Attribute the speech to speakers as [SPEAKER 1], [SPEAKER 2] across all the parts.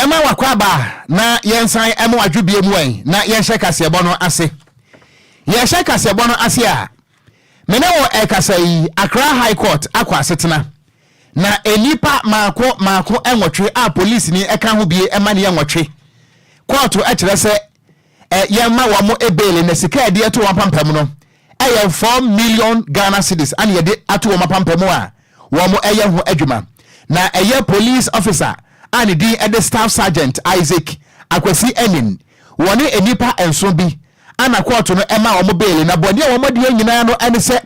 [SPEAKER 1] Yɛma wakɔ aba na yɛnsan ɛmo adwobie mu ɛ na yɛnhyɛ kaseɛbɔ no ase. Yɛhyɛ kaseɛbɔ no ase a, mene wɔ ɛkasa yi, Accra High Court akɔ asetena na enipa maako maako 8 a polisi ni ɛka ho bie ɛma ne yɛ 8. Kɔɔto ɛkyerɛ sɛ yɛma wɔn e bail na sika yɛde ɛto wɔn apampam no ɛyɛ 4 million Ghana cedis ana yɛde ato wɔn apampam a wɔn ɛyɛ ho adwuma. Na ɛyɛ police officer a ne din ɛde Staff Sergeant Isaac Akwasi Enin, wɔne nnipa 7 bi ana kɔɔto no ɛma wɔn bail. Na bɔnne a wɔn adeɛ nyinaa no ɛne sɛ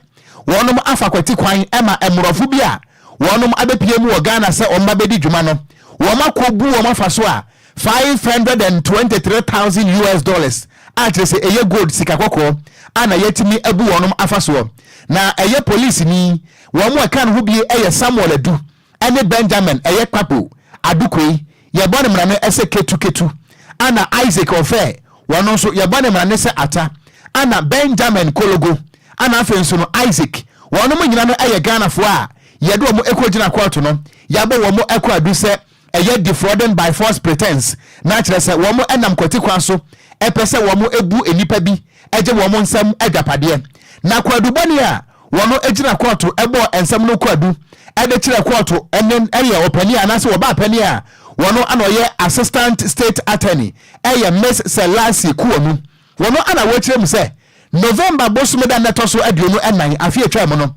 [SPEAKER 1] wɔnom afa kwati kwan ɛma mmorɔfo bi a wɔnom abɛpie mu wɔ Ghana sɛ wɔn abɛdi dwuma no, wɔn akɔbu wɔn afa so a US$523,000 a kyerɛ sɛ ɛyɛ gold, sika kɔkɔɔ, ana yɛtumi abu wɔnom afa soɔ. Na ɛyɛ polisi ni wɔn mu ɛka ne ho bie ɛyɛ Samuel Adu ɛne Benjamin ɛyɛ Kpapo Adukoe, yɛbɔ ne mmara no ɛsɛ Ketuketu, ana Isaac Ɔfɛ, wɔn nso yɛbɔ ne mmara no sɛ Ata, ana Benjamin Kologo, ana afei nso no Isaac. Wɔn mo nyinaa no ɛyɛ Ghanafoɔ a yɛde wɔn ɛkɔ gyina kɔɔto no, yɛabɔ wɔn ɛkɔ adu sɛ ɛyɛ defrauding by false pretense, na kyerɛ sɛ wɔn ɛnam kwati kwan so ɛpɛ sɛ wɔn ebu nnipa bi ɛgye wɔn nsam adwapadeɛ. Na kwadubɔne a wɔn gyina kɔɔto ɛbɔ nsɛm no kwadu ɛde kyerɛ kɔɔto ɛne ɛyɛ ɔpanin anaasɛ wɔba panin a wɔn ana ɔyɛ Assistant State Attorney ɛyɛ Miss Selasi Kuonu. Wɔn ana wɔkyerɛ mu sɛ November bosome da nnɛtɔ so 24 afe atwa mu no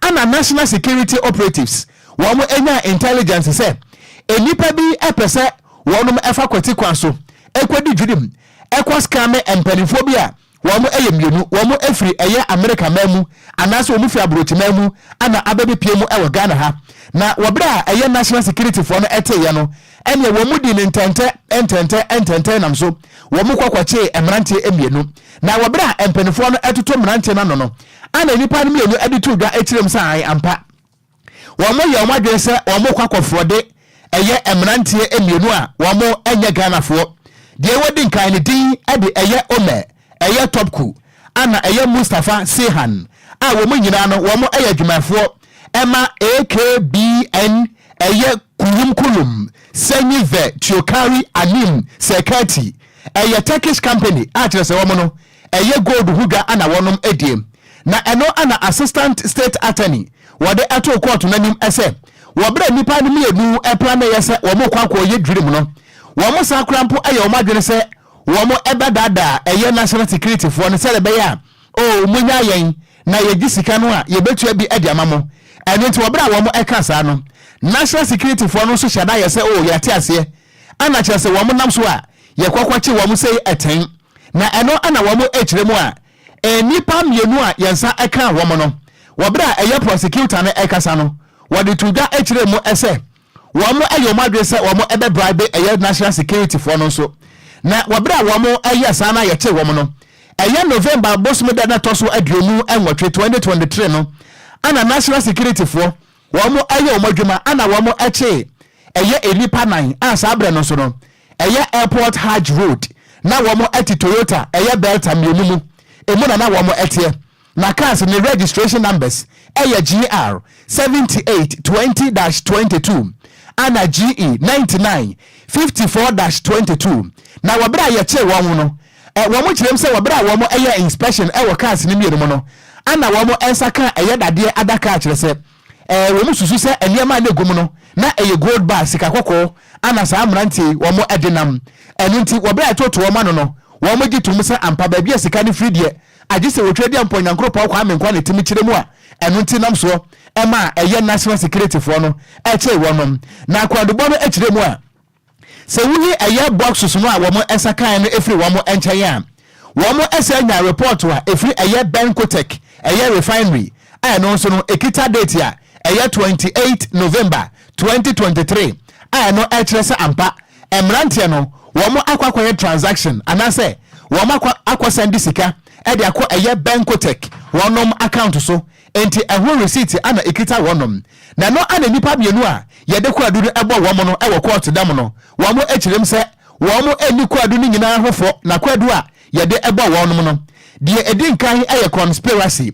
[SPEAKER 1] ana national security operatives wɔn anya intelligence sɛ nnipa bi ɛpɛ sɛ wɔn ɛfa kwati kwan so ɛkɔdi dwirim ɛkɔ scam mpanimfoɔ bi a wɔn yɛ mmienu, wɔn afiri ɛyɛ Amerika man mu anaasɛ wɔn firi aburokyi mu ana abɛbɛpie mu ɛwɔ Ghana ha. Na wɔberɛ a ɛyɛ national security foɔ no ɛteeɛ no, ɛneɛ wɔn mu di ne ntɛntɛ ntɛntɛ ntɛntɛ nam so wɔn mu kɔkɔkyee mmeranteɛ mmienu. Na wɔberɛ a mpanimfoɔ no ɛtoto mmeranteɛ no ano no, ana nipa no mmienu ɛde to dwa akyerɛ mu sɛ ae ampa, wɔn yɛ wɔn adwene sɛ wɔn kɔ akɔforɔde ɛyɛ mmeranteɛ mmienu a wɔn nyɛ Ghanafoɔ. Deɛ wɔdi nkan ne din ɛde ɛyɛ Omer ɛyɛ Topku, ana ɛyɛ Mustapha Sehan, a wɔn nyinaa no wɔn yɛ adwumayɛfoɔ ɛma AKBN ɛyɛ Kuyumkulum Sɛnyi Vɛ Tiokari Anim Sɛkɛti, ɛyɛ Turkish company a kyerɛ sɛ wɔn no ɛyɛ gold ho dwa ana wɔnom adie. Na ɛno ana Assistant State Attorney wɔde ɛto kɔɔto n'anim ɛsɛ wɔbrɛ nnipa no mmienu ɛpra na ɛyɛ sɛ wɔn kɔ akɔyɛ dwirim no, wɔn san kora mpo ɛyɛ wɔn adwene sɛ wɔn ɛbɛdaadaa ɛyɛ national security foɔ no sɛdeɛ ɛbɛyɛ a o mo nya yɛn na yɛgye sika no a yɛbɛtua bi ɛde ama mo. Ɛno nti wɔbrɛ a wɔn ɛka saa no, national security foɔ no nso hyɛ da yɛ sɛ o yɛate aseɛ, ana kyerɛ sɛ wɔn nam so a yɛkɔkɔkye wɔn sɛ ɛtɛn. Na ɛno ana wɔn akyerɛ mu a nnipa mmienu a yɛn nsa ɛka wɔn no, wɔbrɛ a ɛyɛ prosecutor no ɛkasa no, wɔde to dwa akyerɛ mu ɛsɛ wɔn ɛyɛ wɔn adwene sɛ wɔn ɛbɛ bribe ɛyɛ national security foɔ no nso. Na wɔbrɛ a wɔn ɛyɛ saa na yɛkye wɔn no, ɛyɛ November bosome da na ɛtɔ so 28, 2023 no, ana national security foɔ wɔn ɛyɛ wɔn adwuma ana wɔn ɛkye ɛyɛ nnipa nan a saa berɛ no nso no ɛyɛ Airport Hajj Road na wɔn ɛte Toyota ɛyɛ Belta mmienu mu emu na wɔn ɛteɛ. Na cars ne registration numbers ɛyɛ GR 7820-22 ana GE 9954-22. Na wɔberɛ a yɛkyee wɔn no, wɔn kyerɛm sɛ wɔberɛ a wɔn ɛyɛ inspection ɛwɔ cars no mmienu mu no, ana wɔn nsa ka ɛyɛ dadeɛ adaka kyerɛ sɛ wɔn susu sɛ nneɛma a na egu mu no na ɛyɛ gold bar, sika kɔkɔɔ, ana saa mmeranteɛ wɔn ɛde nam. Ɛno nti wɔberɛ a ɛtoto wɔn ano no, wɔn gye tom sɛ ampa, baabi a sika no firi deɛ, agye sɛ wɔtwa di mpɔ Nyankoropɔn Kwame Nkwa ne timi kyerɛ mu a ɛno nti nam soɔ ɛma ɛyɛ national security foɔ no ɛkyee wɔnom. Na akwadobɔ no akyerɛ mu a sɛ woyi ɛyɛ boxes no a wɔn nsa kan no efiri wɔn nkyɛn a, wɔn ɛsɛ nya report a efiri ɛyɛ Bencotek ɛyɛ refinery a ɛno nso no ekita date a ɛyɛ 28 November 2023 a ɛno ɛkyerɛ sɛ ampa, mmeranteɛ no wɔn akɔ akɔyɛ transaction anaasɛ wɔn akɔ akɔ send sika ɛde akɔ ɛyɛ Bencotek wɔnom account so, nti ɛho receipt ana ekita wɔnom. Na ɛno ana nipa mmienu a yɛde kɔ no ɛbɔ wɔn no ɛwɔ court dam no, wɔn akyerɛm sɛ wɔn ani kɔ no nyinaa ho fɔ. Na kɔ a yɛde ɛbɔ wɔn no, deɛ edi nkan ɛyɛ conspiracy.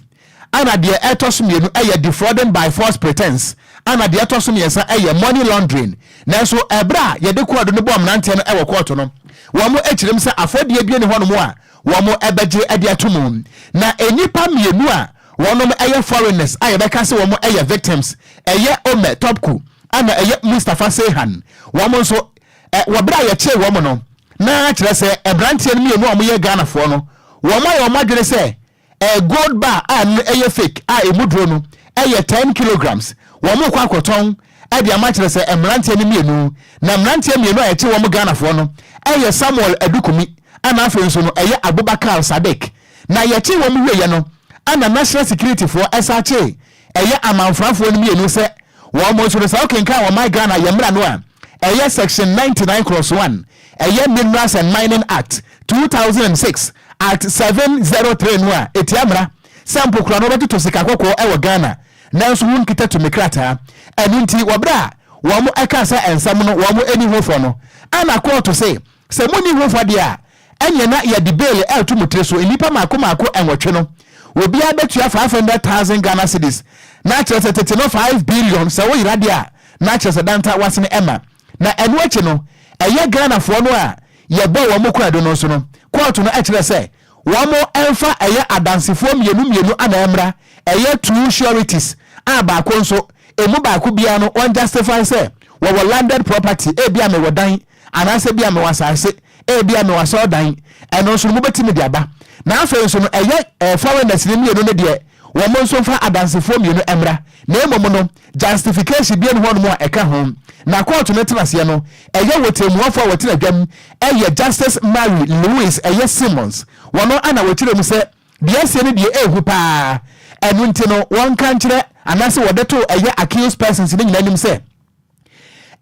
[SPEAKER 1] Ɛna deɛ ɛtɔ so mmienu ɛyɛ defrauding by false pretense. Ɛna deɛ ɛtɔ so mmiɛnsa ɛyɛ money laundering. Nanso ɛberɛ a yɛde kɔɔdo no bɔɔ mmeranteɛ no ɛwɔ kɔɔto no, wɔn akyerɛm sɛ afɔdie bie ne hɔnom a wɔn ɛbɛgye ɛde ato mu. Na nnipa mmienu a wɔnom ɛyɛ foreigners a yɛbɛka sɛ wɔn ɛyɛ victims, ɛyɛ Omer Topku ɛna ɛyɛ Mustapha Sehan, wɔn nso ɛ wɔberɛ a yɛkyee wɔn no, na kyerɛ sɛ mmeranteɛ no mmienu a wɔyɛ Ghanafoɔ no, wɔn ayɛ wɔn adwene sɛ gold bar a no ɛyɛ fake a emu duro no ɛyɛ 10 kilograms, wɔn kɔ akɔtɔn ɛde ama kyerɛ sɛ mmeranteɛ no mmienu. Na mmeranteɛ mmienu a yɛkye wɔn Ghanafoɔ no ɛyɛ Samuel Adukumi, ɛna afei nso no ɛyɛ Abubakar Sadek. Na yɛkye wɔn wieɛ no, ɛna national security foɔ ɛsa kye ɛyɛ amanfrafoɔ no mmienu sɛ wɔn nso no, sɛ ɔkenkan wɔn man Ghana yɛ mmara no a ɛyɛ section 99 clause 1, ɛyɛ Minerals and Mining Act 2006, Act 703 no a etia mmara sɛ mpokura no wɔbɛtoto sika kɔkɔɔ ɛwɔ Ghana nanso wɔn nkita tumi krataa. Ɛno nti wɔbrɛ a wɔn ɛka sɛ nsɛm no wɔn ani ho fɔ no, ɛna kɔɔto sɛ mo ni ho fɔ deɛ a, ɛnyɛ na yɛde bail ɛɛto mo tiri so. Nnipa mako mako 8 no, obiara bɛtua 500,000 Ghana cedis, na kyerɛ sɛ tete no 5 billion. Sɛ woyera deɛ a, na kyerɛ sɛ danta wasene ɛma. Na ɛno akyi no, ɛyɛ Ghanafoɔ no a yɛbɔ wɔn kɔɛdo no nso no, kɔɔto no ɛkyerɛ sɛ wɔn ɛmfa ɛyɛ adansefoɔ mmienu mmienu ana ɛmra, ɛyɛ two sureties a baako nso emu baako biara no wɔn justify sɛ wɔwɔ landed property, ebi a mewɔ dan anaasɛ bi a mewɔ asase, ebi a mewɔ asɔɔdan. Ɛno nso no mobɛtumi de aba. Na afei nso no ɛyɛ foreigners ne mmienu no deɛ, wɔn nso mfa adansefoɔ mmienu mmra, na mmom no justification bi ne hɔnom a ɛka ho. Na kɔɔto no tena aseɛ no, ɛyɛ wɔtɛmuafoɔ a wɔtena dwam ɛyɛ Justice Mary Louise ɛyɛ Simmons. Wɔn ana wɔkyerɛ mu sɛ deɛ ɛsie no deɛ ɛɛhu paa. Ɛno nti no wɔnka nkyerɛ anaasɛ wɔde to ɛyɛ accused persons ne nyinaa anim sɛ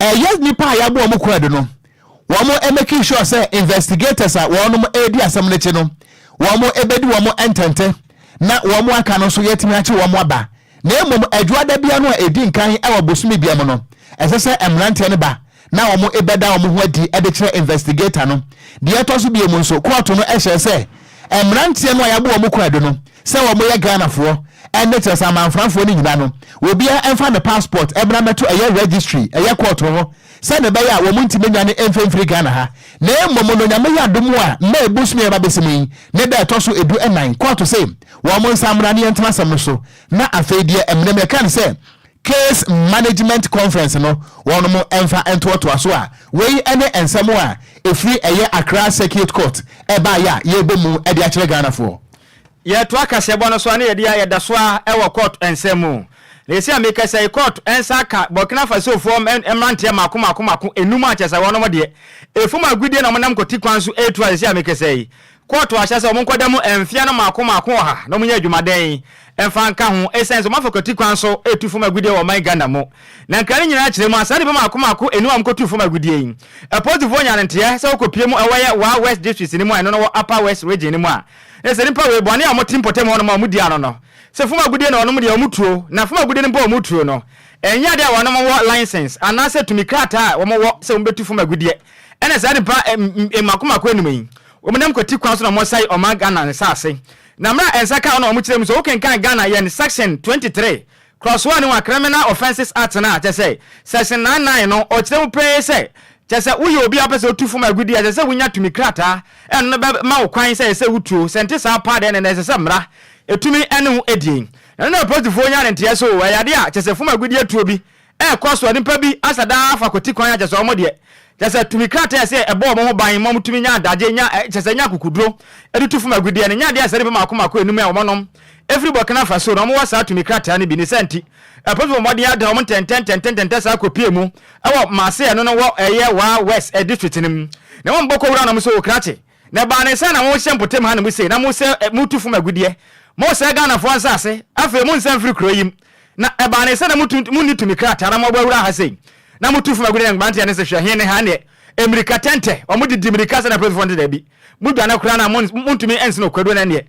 [SPEAKER 1] ɛyɛ nipa a yɛabɔ wɔn kɔɔdo no, wɔn making sure sɛ investigators a wɔn redi asɛm n'akyi no, wɔn bɛdi wɔn ntɛntɛ na wɔn aka no nso yɛtumi akye wɔn aba. Na mmom adwuada bia no a ɛdi nkan wɔ bosome bia mu no, ɛsɛ sɛ mmeranteɛ no ba na wɔn bɛda wɔn ho adi de kyerɛ investigator no. Deɛ ɛtɔ so bie mu nso, kɔɔto no hyɛ sɛ mmeranteɛ no a yɛabɔ wɔn kɔɔdo no sɛ wɔn yɛ Ghanafoɔ ɛne kyerɛ sɛ amanfrafoɔ no nyinaa no, obiara ɛmfa ne passport ɛmra mɛto ɛyɛ registry, ɛyɛ kɔɔto hɔ, sɛne ɛbɛyɛ a wɔn ntumi nwane mfimfiri Ghana ha. Na mmom no, Nyame yɛ adom a, mma ebusumi a ɛba bɛsi mu yi ne da ɛtɔ so 14, kɔɔto sɛ wɔn nsa mmra ne yɛntena asɛm no so. Na afei deɛ mmerɛ mɛka no sɛ case management conference no, wɔn mo mfa ntoatoa so a wei ne nsɛm a ɛfiri ɛyɛ Accra Circuit Court ɛbaayɛ a yɛbɔ mu de akyerɛ Ghanafoɔ.
[SPEAKER 2] Yɛtoa kaseɛbɔ no so a, ne yɛde a yɛda so a ɛwɔ court nsɛm mu. Na yɛsi a mekasa yi, court nsa ka Burkina Fasofoɔ mmeranteɛ mako mako mako enum a kyerɛ sɛ wɔnom deɛ efum agudie na wɔnam kɔti kwan so etu a, yɛsi a mekasa yi, court ahyɛ sɛ wɔn nkɔda mu mfea no mako mako 100 na wɔn nyɛ adwumaden mfa nka ho, ɛsiane sɛ wɔn afa kɔti kwan so etu fam agudie wɔ ɔman Ghana mu. Na nkira no nyinaa kyerɛ mu a, saa nipa mako mako enum a wɔkɔtu fam agudie yi, apolisifoɔ nya ne nteɛ sɛ wɔkɔpie mu ɛwɔ yɛ Wa West District no mu a ɛno no wɔ Upper West Region no mu a, na sɛ nipa wei bɔne a wɔte mpɔtam hɔ nom a wɔdi ano no sɛ fam agudie na wɔnom deɛ wɔn tuo. Na fam agudie no mpo a wɔn tuo no, ɛnyɛ adeɛ a wɔnom wɔ license anaasɛ tumi krataa a wɔn wɔ sɛ wɔn bɛtu fam agudie. Ɛna saa nipa mako mako enum yi, wɔn nam kɔti kwan so na wɔn sɛe ɔman Ghana nsaase. Na mmerɛ a nsa ka no, wɔn kyerɛ mu sɛ wokenkan Ghana yɛn section 23 clause 1 wɔ Criminal Offences Act no a, kyɛ sɛ section 99 no, ɔkyerɛ mu pɛɛ sɛ kyɛ sɛ woyɛ obi a wopɛ sɛ wotu fam agudie a, kyɛ sɛ wonya tumi krataa ɛno no bɛma wo kwan sɛ ɛsɛ wotuo. Sɛ nte saa paa deɛ, ɛnɛ ɛsɛ sɛ mmara ɛtumi ɛne ho ɛdie. Na no na apolisifoɔ nya ne nteɛ so ɛyɛ adeɛ a kyɛ sɛ fam agudie tuo bi ɛɛkɔ so a, nipa bi asa daa afa kɔti kwan a kyɛ sɛ ɔmo deɛ kyɛ sɛ tumi krataa sɛ ɛbɔ ɔmo ho ban ma ɔmo tumi nya adagye nya kyɛ sɛ nya akokuduro ɛde tu fam agudie no, nya adeɛ a sɛ nipa mako mako enum a wɔn nom efiri Burkina Faso na ɔmo wɔ saa tumi krataa no bi ne sɛ nti apolisifoɔ mmɔden ada wɔn ntɛntɛntɛntɛntɛ saa kɔpie mu ɛwɔ Maase, ɛno no wɔ ɛyɛ Wa West District no mu. Na wɔn bɔkɔ wura nom so okrakye na ɛbaa ne nsa na wɔhyɛ mpɔtam ha no mu sei na mo sɛ motu fam agudeɛ, mo sɛ Ghanafoɔ nsase, afei mo nsa mfiri kuro yi mu. Na ɛbaa ne nsa na mo ni tumi krataa na mo abɔ awura ha sei na motu fam agudeɛ? Na mmeranteɛ no sɛ hwɛ he ne ha neɛ mmirika tɛntɛ wɔn didi mmirika sɛ na apolisifoɔ no daabi, mo dwane koraa na montumi nsene okwaduo. Na neɛ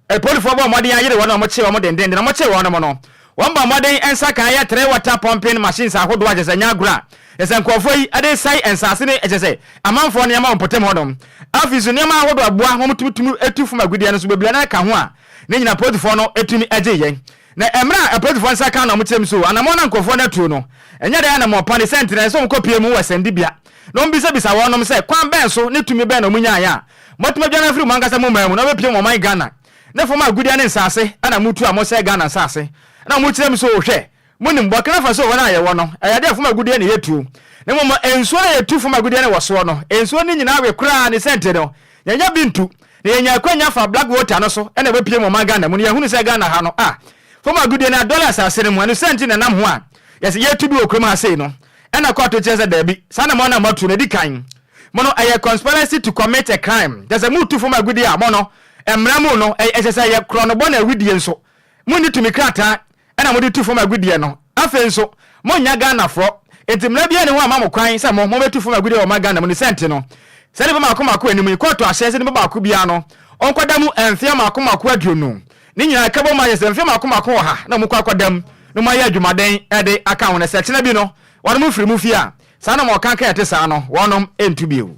[SPEAKER 2] apolisifoɔ bɔ mmɔden ayere wɔn a wɔkye wɔn dendenden na wɔkye wɔn no, wɔn bɔ mmɔden nsa kan yɛ three water pumping machines ahodoɔ a kyerɛ sɛ nyɛ agorɔ a kyerɛ sɛ nkurɔfoɔ yi de sɛe nsase ne kyerɛ sɛ amanfoɔ nneɛma wɔ mpɔtam hɔnom. Afei so nneɛma ahodoɔ aboa wɔn tumitumi etu fam agudeɛ no so bebree na ɛka ho a ne nyina polisifoɔ no etumi agye yɛn. Na mmerɛ a apolisifoɔ nsa ka na wɔkyerɛ mu so anammɔn na nkurɔfoɔ no atuo no, ɛnyɛ dɛn anammɔn pa ne sɛ nti na ɛsɛ sɛ wɔkɔpue mu wɔ asɛnnibea na wɔbisabisa wɔnom sɛ kwan bɛn so ne tumi bɛn na wɔnyaeɛ a moatumi adwane afiri mo ankasa mo man mu na wɔabɛpue mo ɔman Ghana ne fam agudeɛ ne nsaase na motu a mosɛe Ghana nsaase na wɔkyerɛ mu so hwɛ Monim, Burkina Faso hɔ no a yɛwɔ no, ɛyɛ adeɛ a fam agudeɛ na yɛtu. Na mmom nsuo no a yɛtu fam agudeɛ no wɔ soɔ no, nsuo no nyinaa we koraa, ne sɛ nti no, yɛnya bi ntu. Na yɛnya akwanya fa Black Volta no so na ɛbɛpue mu ɔman Ghana mu no, yɛhunu sɛ Ghana ha no, ah, fam agudeɛ no adɔre asase no mu, ɛno sɛ nti na ɛnam ho a yɛsɛ yɛtu bi wɔ kurom ha sei no. Ɛna kɔɔto kyerɛ sɛ daabi, saa na mo na moatu no, ɛdi kan, mo no, ɛyɛ conspiracy to commit a crime, kyerɛ sɛ moretu fam agudeɛ a, mo no, mmara mu no, ɛsɛ sɛ ɛyɛ korɔnobɔ na awudie nso. Monni tumi krataa na mode tu fam agudeɛ no. Afei nso, monnyɛ Ghanafoɔ, enti mmara biara nni hɔ a ɛma mo kwan sɛ mo, mobɛtu fam agudeɛ wɔ ɔman Ghana mu. Ne saa nti no, saa nnipa mmaako mmaako anim yi, kɔɔto ahyɛ sɛ nipa baako biara no, ɔnkɔda mu mfeɛ mmaako mmaako 20. Ne nyinaa ɛka bom ayɛ sɛ mfeɛ mmaako mmaako 100 na wɔkɔ akɔda mu na wɔayɛ adwumaden de aka ho. Na sɛ kyena bi no, wɔnom firi mu fie a, saa na wɔka ka ɛte saa no, wɔnom ntu bio.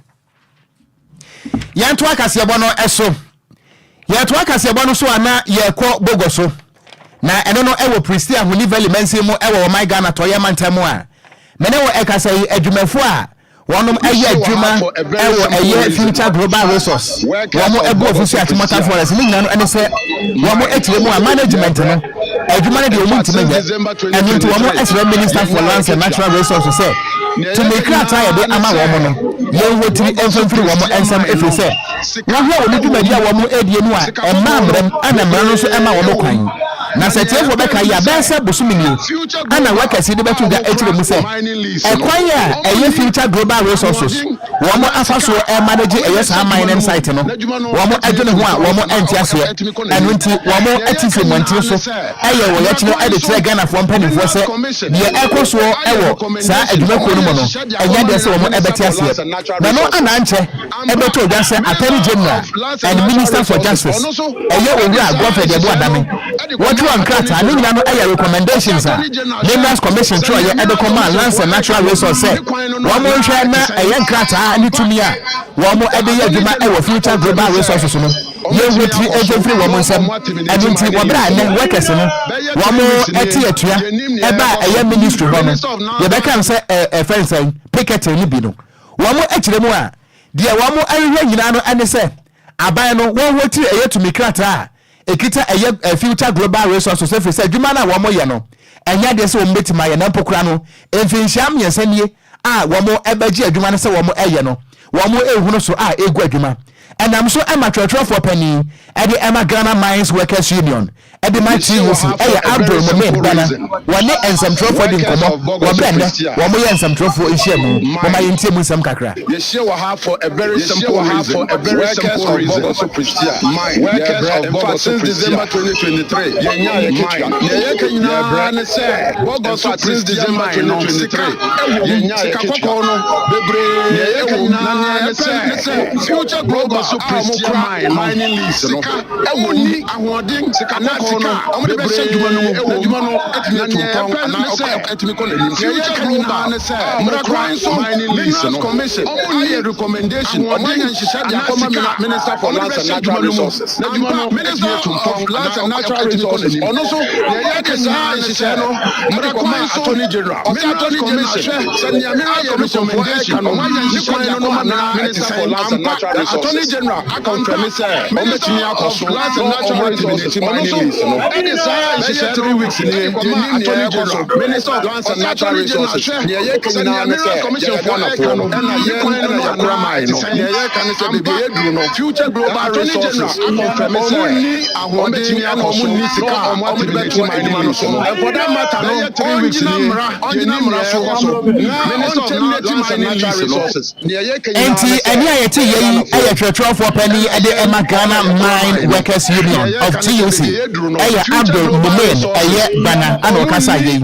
[SPEAKER 1] Yɛntoa kaseɛbɔ no so. Yɛtoa kaseɛbɔ no so a na yɛkɔ Bogo so. Na ɛno no ɛwɔ Prestea Huni Valley mansin mu ɛwɔ ɔman Ghana tɔeɛ mantam mu a me ne wo ɛkasa yi adwumafoɔ a wɔnom ɛyɛ adwuma ɛwɔ ɛyɛ Future Global Resource wɔn ɛbu ofisu Achimota Forest ne nyinaa no ɛne sɛ wɔn akyire mu a management no adwuma no deɛ wɔn ntumi nyɛ ɛno nti wɔn ɛsrɛ Minister for Lands and Natural Resources sɛ Tumi krataa a yɛde ama wɔn no, yɛnwatiri mfa mfiri wɔn nsam ɛfiri sɛ wohwɛ wɔn dwumadi a wɔn redie no a, ɛmmaa mmara mu ɛna mmara no nso ɛma wɔn kwan. Na sɛ atiefoɔ bɛkae yi a, bɛyɛ sɛ bosome nie ɛna workers yi de bɛto dwa akyire mu sɛ ɛkwan a ɛyɛ Future Global Resources wɔn afa soɔ ɛmanage ɛyɛ saa mining site no, wɔn ɛdwene ho a wɔn ɛnte aseɛ. Ɛno nti wɔn ɛte firi mmɔntene so yɛ wɔ yɛkyerɛ de kyerɛ Ghanafoɔ mpanimfoɔ sɛ deɛ ɛrekɔ soɔ wɔ saa adwumakuo no mu no ɛnyɛ adeɛ sɛ wɔn bɛte aseɛ. Na no ana ankyɛ ɛbɛtɔ dwa sɛ Attorney General and Minister for Justice ɛyɛ Owura Godfred Yeboah Dame wɔtwerɛ nkrataa ne nyina no ɛyɛ recommendations a Minerals Commission twerɛeɛ ɛde kɔmaa Lands and Natural Resource sɛ wɔn nhwɛ na ɛyɛ nkrataa ne tumi a wɔn de yɛ adwuma wɔ Future Global Resources no Yɛn tiri mfimfini wɔn nsam. Ɛno nti, wɔ berɛ a ɛnnɛ workers no wɔn te atua ɛba a ɛyɛ ministry hɔ no, yɛbɛka no sɛ ɛfɛ no sɛn, picketing no bi no, wɔn kyerɛ mu a, deɛ wɔn hwehwɛ nyinaa no ɛne sɛ aban no wɔn hɔ tiri ɛyɛ tumi krataa a ɛkita ɛyɛ Future Global Resources ɛfiri sɛ adwuma no a wɔn yɛ no ɛnyɛ adeɛ sɛ wɔn bɛtumi ayɛ na mpo koraa no mfinhyia mmiɛnsa nie a wɔbɛgye adwuma no sɛ wɔyɛ no, wɔrehunu so a ɛregu adwuma. Ɛnam so ma twerɛtwerɛfoɔ panin de ma Ghana Mines Workers Union de ma TUC yɛ Abdul Mumin Bana. Wɔne nsɛmtwerɛfoɔ di nkɔmmɔ wɔ berɛ a nnɛ wɔyɛ nsɛmtwerɛfoɔ nhyiamu. Momma yɛntie mu nsɛm kakra.
[SPEAKER 3] Yɛhyia wɔ ha for a very simple reason, workers of Bogoso Prestea, workers of Bogoso Prestea, 2023, yɛnyaa yɛ ketewa. Nea yɛka nyinaa ne sɛ, Bogoso Prestea mine no, sika ɛwɔ mu, sika kɔkɔɔ no, bebree ɛwɔ mu, na nea yɛpɛ ne sɛ, Future Global a wɔkura mining lease no, sika ɛwɔ mu, ahoɔden, sika kɔkɔɔ no, wɔde bɛhyɛ adwuma no mu, na adwuma no atumi atu mpɔn anaa atumi kɔ n'anim. Future Global ne sɛ, mmara kwan so Minerals Commission ayɛ recommendation, wɔayɛ nhyehyɛ de akɔma Minister for Lands and Natural Resources, na adwuma no atumi atu mpɔn anaa atumi kɔ n'anim. Ɔno nso, nea yɛka nyinaa ne sɛ, mmara kwan so Attorney General, Minerals Commission, hwɛ sɛ nea Minerals Commission foɔ ɛreka no, ne kwan no no anaa ɛte sɛn. Ampa, Attorney General akɔnfɛme sɛ wɔbɛtumi akɔ so na wɔn aterminate mining lease no. Bɛyɛ 3 weeks nie, yɛnnim nea ɛrekɔ so. Minister of Lands and Natural Resources, nea yɛka nyinaa ne sɛ yɛyɛ Ghanafoɔ no, yɛn na yɛkora mine no. Nea yɛka ne sɛ baabi a yɛaduru no, Future Global Resources akɔnfɛme sɛ wɔbɛtumi akɔ so na wɔn aterminate mining lease no. And for that matter no, ɔngyina mmara, ɔngyina mmara so na ɔnterminate mining lease no.
[SPEAKER 1] Enti ɛnne a yɛte yɛ yi yɛ twerɛtwerɛfoɔ panin de ma Ghana Mine Workers Union of TUC, ɛyɛ Abdul Mumin ɛyɛ Gbana ana ɔkasa yɛ yi.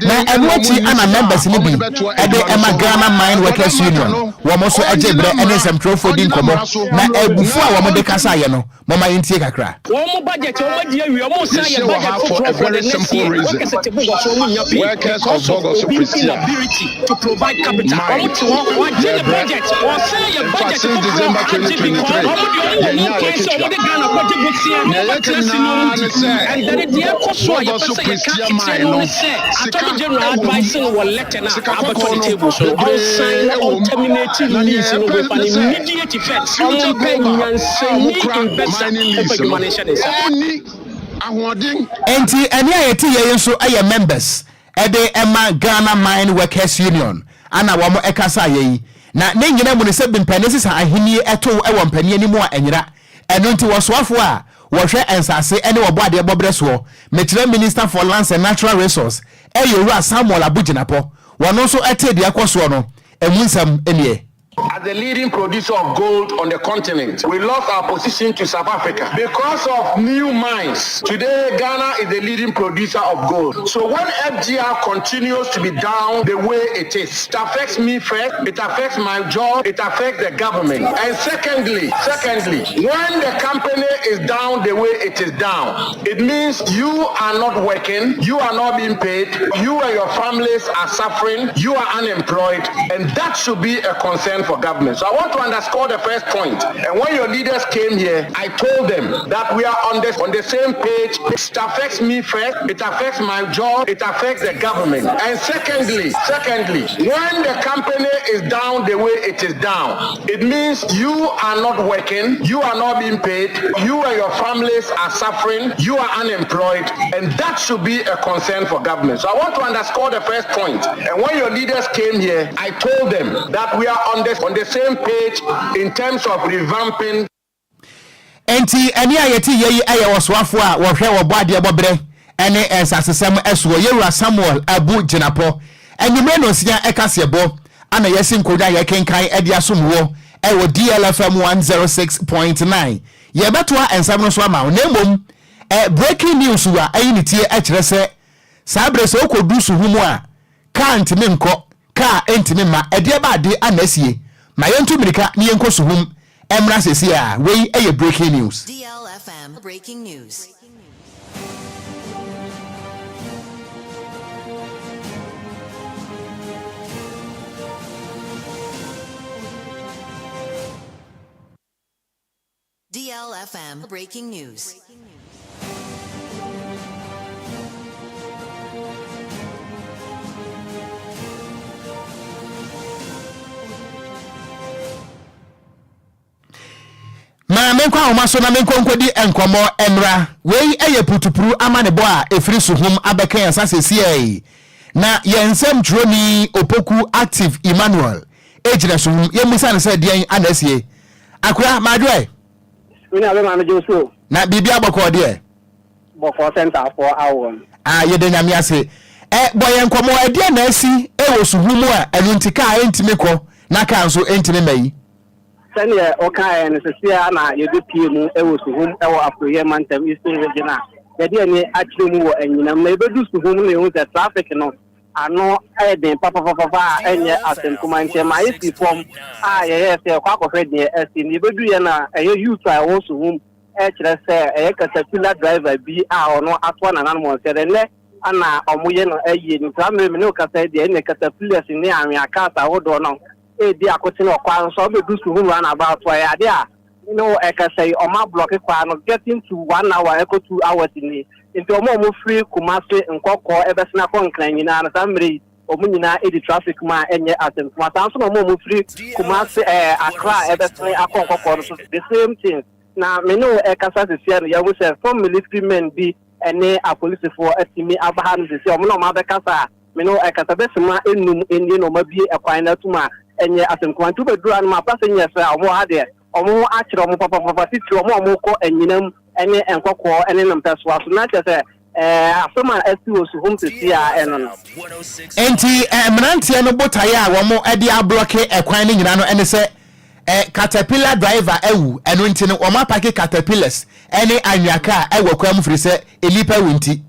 [SPEAKER 1] Na ɛno akyi ana members no bi de ma Ghana Mine Workers Union wɔn nso gye berɛ ne nsɛmtwerɛfoɔ di nkɔmmɔ na abufuo a wɔn de kasaeɛ no Momma yɛntie kakra.
[SPEAKER 4] Wɔn mo budget wɔn adi awie wɔn san yɛ
[SPEAKER 3] Yɛhyia wɔ
[SPEAKER 4] budget
[SPEAKER 3] ha for
[SPEAKER 4] foforɔ
[SPEAKER 3] a
[SPEAKER 4] for the
[SPEAKER 3] very
[SPEAKER 4] next
[SPEAKER 3] simple
[SPEAKER 4] year
[SPEAKER 3] reason.
[SPEAKER 4] workers te bogɔ so wɔn nnya pay
[SPEAKER 3] Workers
[SPEAKER 4] because
[SPEAKER 3] of
[SPEAKER 4] of
[SPEAKER 3] Bogoso
[SPEAKER 4] obi
[SPEAKER 3] Prestea,
[SPEAKER 4] inability to provide capital
[SPEAKER 3] mine,
[SPEAKER 4] wɔn te hɔ wɔagye ne
[SPEAKER 3] yɛbrɛ.
[SPEAKER 4] budget wɔsan yɛ
[SPEAKER 3] In fact,
[SPEAKER 4] budget
[SPEAKER 3] since
[SPEAKER 4] foforɔ
[SPEAKER 3] December
[SPEAKER 4] agye
[SPEAKER 3] 2023, 2023,
[SPEAKER 4] Ɔmo deɛ ɔmo wɔ
[SPEAKER 3] yɛnyaa
[SPEAKER 4] ho
[SPEAKER 3] yɛn
[SPEAKER 4] kwan sɛ
[SPEAKER 3] ketewa.
[SPEAKER 4] ɔmo de Ghana kɔgye bosea na
[SPEAKER 3] Nea
[SPEAKER 4] ɔmo
[SPEAKER 3] yɛka
[SPEAKER 4] bɛtena ase na ɔmo
[SPEAKER 3] nyinaa
[SPEAKER 4] di.
[SPEAKER 3] ne sɛ,
[SPEAKER 4] And then deɛ ɛkɔ so a yɛpɛ
[SPEAKER 3] Bɔgɔso
[SPEAKER 4] sɛ yɛka
[SPEAKER 3] Prestea
[SPEAKER 4] kyerɛ
[SPEAKER 3] Mine
[SPEAKER 4] no
[SPEAKER 3] no,
[SPEAKER 4] ne sɛ
[SPEAKER 3] sika
[SPEAKER 4] Attorney General
[SPEAKER 3] wɔ mu.
[SPEAKER 4] advice no wɔ letter no a
[SPEAKER 3] Sika
[SPEAKER 4] abɛtɔ
[SPEAKER 3] kɔkɔɔ
[SPEAKER 4] ne
[SPEAKER 3] no,
[SPEAKER 4] table so no, ɔnsan
[SPEAKER 3] bebree
[SPEAKER 4] na
[SPEAKER 3] wɔ mu.
[SPEAKER 4] ɔnterminate
[SPEAKER 3] Na nea
[SPEAKER 4] lease no
[SPEAKER 3] yɛpɛ
[SPEAKER 4] with
[SPEAKER 3] ne
[SPEAKER 4] an
[SPEAKER 3] sɛ,
[SPEAKER 4] immediate effect. Ɔmo
[SPEAKER 3] Future
[SPEAKER 4] mpɛ
[SPEAKER 3] Global a
[SPEAKER 4] nyansani
[SPEAKER 3] wɔkura
[SPEAKER 4] investor
[SPEAKER 3] mining
[SPEAKER 4] mfa
[SPEAKER 3] lease no,
[SPEAKER 4] adwuma no nhyɛ ne nsa.
[SPEAKER 3] wɔnni ahoɔden.
[SPEAKER 1] Enti ɛne a yɛte yɛ yi nso yɛ members de ma Ghana Mine Workers Union ana wɔn ɛkasa yɛ yi. Na ne nyina mu no sɛ bi mpanin sesa ahennie ɛtow wɔ mpanin anim a ɛnyera. Ɛno nti wɔsoafoɔ a wɔhwɛ nsase ne wɔbɔ adeɛ bɔberɛ soɔ, mekyerɛ Minister for Lands and Natural Resource ɛyɛ Owura Samuel Abu Jinapor, wɔno nso ɛtee deɛ ɛkɔ soɔ no ɛmu nsɛm nie.
[SPEAKER 5] As the leading producer of gold on the continent, we lost our position to South Africa because of new mines. Today, Ghana is the leading producer of gold. So when FGR continues to be down the way it is, it affects me first, it affects my job, it affects the government. And secondly, secondly, when the company is down the way it is down, it means you are not working, you are not being paid, you and your families are suffering, you are unemployed, and that should be a concern for government. So I want to underscore the first point. And when your leaders came here, I told them that we are on the, on the same page. It affects me first, it affects my job, it affects the government. And secondly, secondly, when the company is down the way it is down, it means you are not working, you are not being paid, you and your families are suffering, you are unemployed, and that should be a concern for government. So I want to underscore the first point. And when your leaders came here, I told them that we are on the, on the same page in terms of revamping.
[SPEAKER 1] Enti ɛnne a yɛte yɛ yi yɛ ɔsoafoɔ a wɔhwɛ wɔbɔ adeɛ bɔberɛ ne nsasesɛm soɔ, Yɛwura Samuel Abu Jinapɔ. Anwummerɛ nnɔnsia kaseɛbɔ ana yɛasi nkonnwa a yɛkenkan de asom woɔ wɔ DLFM 106.9. Yɛbɛtoa nsɛm no so ama wo, na mmom breaking news a ayi ne tie kyerɛ sɛ saa berɛ sɛ wokɔdu suhu mu a, kaa ntumi nkɔ, kaa ntumi mma. Ɛdeɛ ba ade ana asie? Ma yɛntu mmirika na yɛnkɔ suhum mmra seesei a wei yɛ breaking news.
[SPEAKER 6] DLFM Breaking News. DLFM Breaking News.
[SPEAKER 1] Ma menkɔ ahoma so na menkɔ nkɔdi nkɔmmɔ mmra. Wei yɛ putupuru amanebɔ a ɛfiri Suhum abɛka yɛn nsa seesei. Na yɛn nsɛmtwerɛni Opoku Active Emmanuel gyina Suhum. Yɛmmisa no sɛ deɛn ana asie. Akora, madwoɛ.
[SPEAKER 7] Me nua bɛma megye wo so o.
[SPEAKER 1] Na biribia bɔkɔɔ deɛ?
[SPEAKER 7] Bɔkɔɔ sɛ ntaafoɔ awoɔ no.
[SPEAKER 1] Ah, yɛda Nyame ase. Ɛ, bɔ yɛn nkɔmmɔ, ɛdeɛn na asi wɔ Suhum mu a ɛno nti kaa ɛntumi kɔ na kaa nso ɛntumi mma yi?
[SPEAKER 7] Sɛdeɛ wokaeɛ no, seesei ara na yɛbɛpue mu wɔ Suhum wɔ Apueeɛ Mantam, Eastern Region, a yɛde ani akyerɛ mu wɔ anyinam. Na yɛbɛdu Suhum no na yɛhu sɛ traffic no ano yɛ den papapapapa a ɛnyɛ asɛm kumaa. Nti ɛmaa yɛsii fam a yɛyɛɛ sɛ yɛkɔ akɔhwɛ deɛ asi. Na yɛbɛduiɛ no a, ɛyɛ youth a ɛwɔ Suhum kyerɛ sɛ ɛyɛ katapila driver bi a ɔno atoa nananom sɛ nnɛ ana wɔyɛ no ayie. Nti saa mmerɛ me ne wo kasa yi deɛ, ɛnna caterpillars ne anwea cars ahodoɔ no redi akotene wɔ kwan no so a wobɛdu Suhum roundabout a, ɛyɛ adeɛ a me ne wo ɛkasa yi, wɔn ablɔke kwan no getting to one hour ɛkɔ 2 hours nie. Nti wɔn a wɔfiri Kumasi, Nkɔkɔɔ ɛbɛsene akɔ Nkran nyinaa no, saa mmerɛ yi wɔn nyinaa ɛdi traffic mu a ɛnyɛ asɛm kuma. Saa nso na wɔn a wɔfiri Kumasi ɛɛ Accra ɛbɛsene akɔ Nkɔkɔɔ no so the same thing. Na me ne wo ɛkasa sesia no, yɛahu sɛ some military men bi ɛne apolisifoɔ atumi aba ha no sesia, wɔn na wɔn abɛkasa a me ne wo ɛkasa bɛsima nnum nie na wɔn abue ɛkwan no atum a ɛnyɛ asɛm kuma. Nti wobɛduru hanom a passengers a wɔn wɔ ha deɛ wɔn ho akyerɛ wɔn papapapa, titiri wɔn a wɔkɔ anyinam ne nkɔkɔɔ ne no mpɛsoa so, na kyerɛ sɛ ɛɛ asɛm a asi wɔ Suhum sesia ɛno no.
[SPEAKER 1] Enti mmeranteɛ no botaeɛ a wɔde ablɔke ɛkwan no nyinaa no ne sɛ caterpillar driver awu, ɛno nti no wɔapake caterpillars ne anwea kaa wɔ kwan mu firi sɛ nnipa awu nti.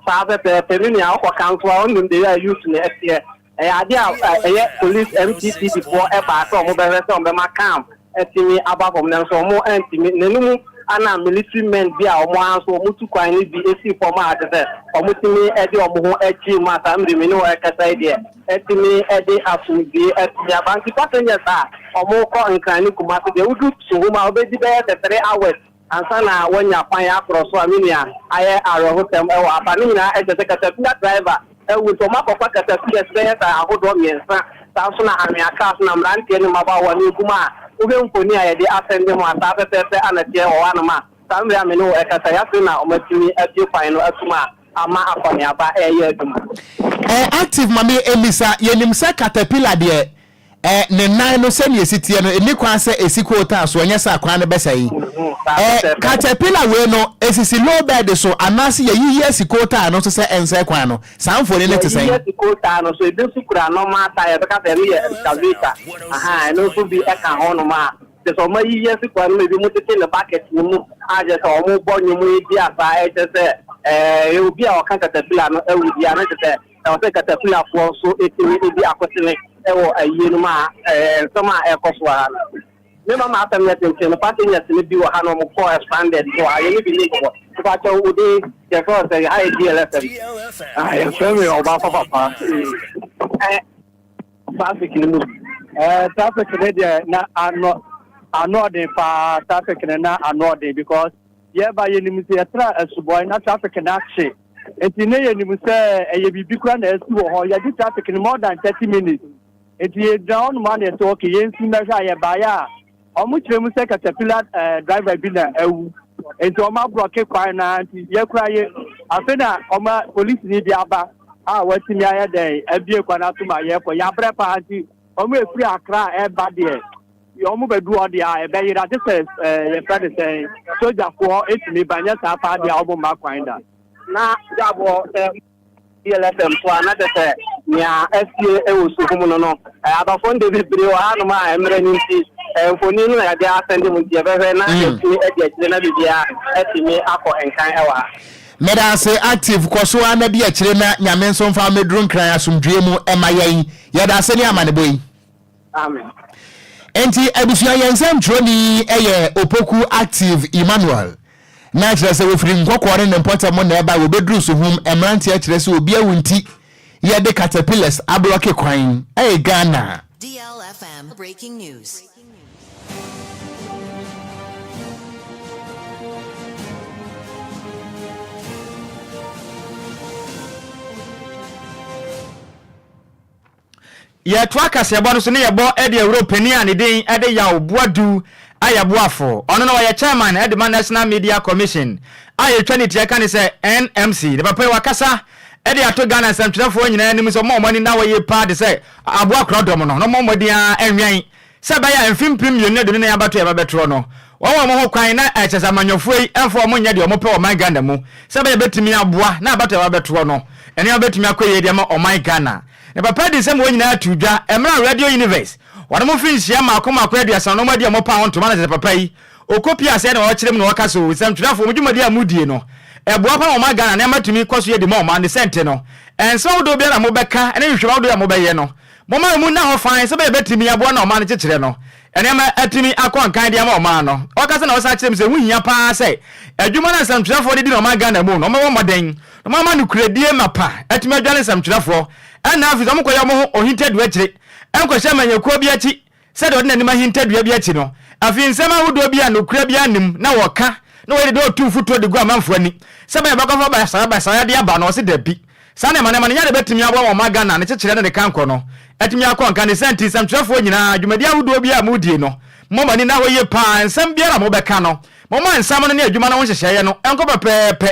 [SPEAKER 7] Saa pɛpɛɛpɛ me nua wokɔ ka nso a wonim the way a youth no ɛteɛ. Ɛyɛ adeɛ a ɛyɛ police MTTD foɔ ɛbaa sɛ ɔmo bɛhwɛ sɛ ɔmo bɛma calm atumi aba fam nanso ɔmo antumi. Na ɛno mu Ana military men bi a wɔn ara nso wɔtu kwan no bi sii fam a kyerɛ sɛ wɔtumi de wɔn ho gyee mu a saa mmere me ne wo rekasa yi deɛ atumi de asomdwoe atumi aba. Nti passengers a wɔrekɔ Nkran ne Kumasi deɛ wodu Suhum a wobɛdi bɛyɛ sɛ 3 hours ansa na woanya kwan akorɔ so a me nua ayɛ awerɛhosɛm wɔ aba. Ne nyinaa kyerɛ sɛ katapila driver awu nti wɔakɔfa katapilas bɛyɛ sɛ ahodoɔ mmiɛnsa. Saa nso na anwea cars na mmeranteɛ ne mmabaawa no gu mu a wohwɛ mfoni a yɛde asɛnde mu a saa pɛpɛɛpɛ ana teɛ wɔ hɔ anom a saa mmerɛ a me ne wo ɛkasa yi afei na wɔatumi abue kwan no atum a ama akɔneaba ɛreyɛ adwuma.
[SPEAKER 1] Eh, active ma me mmisa, yɛnim sɛ caterpillar deɛ eh, ne nan no sɛnea ɛsi teɛ no, ɛnni kwan sɛ ɛsi kootaa so, ɛnyɛ saa kwan no bɛsɛe. Eh, caterpillar wei no, ɛsisi low bed so anaase yɛyiyi asi kootaa no so sɛ ɛnsɛe kwan no? Saa mfoni no te sɛn?
[SPEAKER 7] Yɛyiyi asi kootaa no so, ebi nso kura normal tyre, yɛbɛka sɛ ɛno yɛ excavator, ahaa, ɛno nso bi ka ho nom a, kyerɛ sɛ wɔayiyi asi kwan no mu, ebinom tete ne bucket no mu a kyerɛ sɛ wɔrebɔ nnwom redi asa, ɛkyerɛ sɛ ɛɛ obi a ɔka caterpillar no awu deɛ a, na kyerɛ sɛ ɛwɔ sɛ caterpillarfoɔ nso tumi di akotene wɔ ayie no mu a ɛɛ nsɛm a ɛrekɔ so ara no. Me mama asɛm nyɛ tenten no, passengers no bi wɔ ha na wɔn kɔɔ stranded so a yɛne bi ni nkɔmmɔ. Mepakyɛw wo din, yɛfrɛ wo sɛn? Ha yɛ DLFM.
[SPEAKER 8] Ah, yɛfrɛ me Ɔbaako Papa.
[SPEAKER 7] Ɛɛ,
[SPEAKER 8] Traffic no mu. Ɛɛ, traffic no deɛ na ano ano ɔden paa, traffic no na ano ɔden because yɛba yɛnim sɛ yɛtra asubɔe na traffic no akye. Nti ne yɛnim sɛ ɛyɛ biribi kora na asi wɔ hɔ. Yɛdi traffic no more than 30 minutes. Nti yɛgyina hɔ nom a na yɛsɛ okay yɛnsi mmɛhwɛ a yɛbaeɛ a wɔn kyerɛ mu sɛ caterpillar eh, driver bi na awu. Nti wɔn ablocke kwan no ara nti yɛkura yɛ afei na wɔn polisini bi aba a watumi ayɛ dɛn abie kwan ato ma yɛkɔ. Yɛabrɛ paa nti wɔn efiri Accra a ɛba deɛ wɔn bɛdu hɔ deɛ a ɛbɛyera gye sɛ ɛɛ yɛfrɛ no sɛn sogyafoɔ etumi ba nyɛ saa paa deɛ a wɔn mma kwan da.
[SPEAKER 7] Na Gyaboɔ sɛ DLFM so a na kyerɛ sɛ nea asie wɔ suhum no no adɔfo no de bebree wɔ hanom a mmerɛ no nti mfoni no na yɛde asɛnde mu nti yɛbɛhwɛ na yɛatumi adi akyire na biribiara atumi akɔ nkan wɔ ha.
[SPEAKER 1] Meda ase Active, kɔ so ara na di akyire na Nyame nso mfa wo mmɛduru Nkran asomdwoeɛ mu mma yɛn. Yɛda ase ne amanebɔ yi.
[SPEAKER 7] Amen.
[SPEAKER 1] Enti abusua yɛn nsɛmtwerɛni yɛ Opoku Active Emmanuel. Na kyerɛ sɛ wɔfiri Nkɔkɔɔ ne ne mpɔtam na ɛba wɔbɛduru Suhum mmeranteɛ kyerɛ sɛ obi awu nti yɛde caterpillars ablɔke kwan. Ɛyɛ Ghana.
[SPEAKER 6] DLFM Breaking News.
[SPEAKER 2] Yɛtoa kaseɛbɔ no so ne yɛbɔ de awuro panin a ne din de Yaw Boadu Ayɛboafo. Ɔno no ɔyɛ chairman de ma National Media Commission a yɛtwa ne tia ka ne sɛ NMC. Ne papa yi wakasa de ato Ghana nsɛmtwerɛfoɔ nyinaa anim sɛ wɔmmɔ wɔn ani nna hɔ yie paa te sɛ aboa korɔdɔm no na wɔmmɔ mmɔden ara nwɛn Sɛ ɛbɛyɛ a mfe 2024 abatoɔ a ɛba bɛtorɔ no, wɔn wɔn ho kwan na ɛkyɛ sɛ amanyɔfoɔ yi mfa wɔn nyɛ deɛ wɔpɛ wɔ ɔman Ghana mu sɛ ɛbɛyɛ a ɛbɛtumi aboa na abatoɔ a ɛba bɛtoɔ no nneɛma bɛtumi akɔ yie de ama ɔman Ghana. Na papa adi nsɛm wɔ nyinaa too dwa mmerɛ a Radio Universe wɔnom mfe nhyia mmaako mmaako 30 na wɔn adi a wɔpaa ho ntoma na kyerɛ sɛ papa yi ɔkɔ pie aseɛ na ɔkyerɛ mu na ɔka sɛ o nsɛmtwerɛfoɔ mo dwumadie a modie no ɛboa pa ma ɔman Ghana nneɛma tumi kɔ so yɛ di ma ɔman ne sɛnte no nsɛm ahodoɔ biara a mobɛka ne nhwehwɛmu ahodoɔ a mobɛyɛ no Momma emu nna hɔ fann sɛbɛyɛ ɛbɛtumi aboa na ɔman no kyekyerɛ no nneɛma atumi akɔ nkan de ama ɔman no. Ɔkasa na ɔsan kyerɛ mu sɛ ɛho hia pa ara sɛ adwuma no a nsɛmtwerɛfoɔ de di no ɔman Ghana mu no wɔbɛbɔ mmɔden na wɔama nokorɛdie mapa atumi adwane nsɛmtwerɛfoɔ ɛnna afei sɛ wɔkɔyɛ wɔn ho ohintadua akyire nkɔhyɛ amanyɔkuo bi akyi Sɛdeɛ ɔde n'anim ahinta dua bi akyi no, afei nsɛm ahodoɔ bi a nokorɛ biara nni mu na wɔka, na wɔyɛ dede ɔtu mfuturo de gu amanfoɔ ani, sɛ ɛbɛyɛ a wɔbɛkɔfa basabasayɛ de aba no, ɔse dabi. Saa nneɛma nneɛma no nyɛ adeɛ bɛtumi aboa wɔn ma Ghana ne kyekyerɛ ne ne kankɔ no atumi akɔ nka. Ne saa nti, nsɛmtwerɛfoɔ nyinaa, dwumadie ahodoɔ biara a modie no, momma mo ani nna hɔ yie pa ara. Nsɛm biara a mobɛka no, momma nsɛm no ne adwuma no ho nhyehyɛeɛ no nkɔ pɛpɛɛpɛ.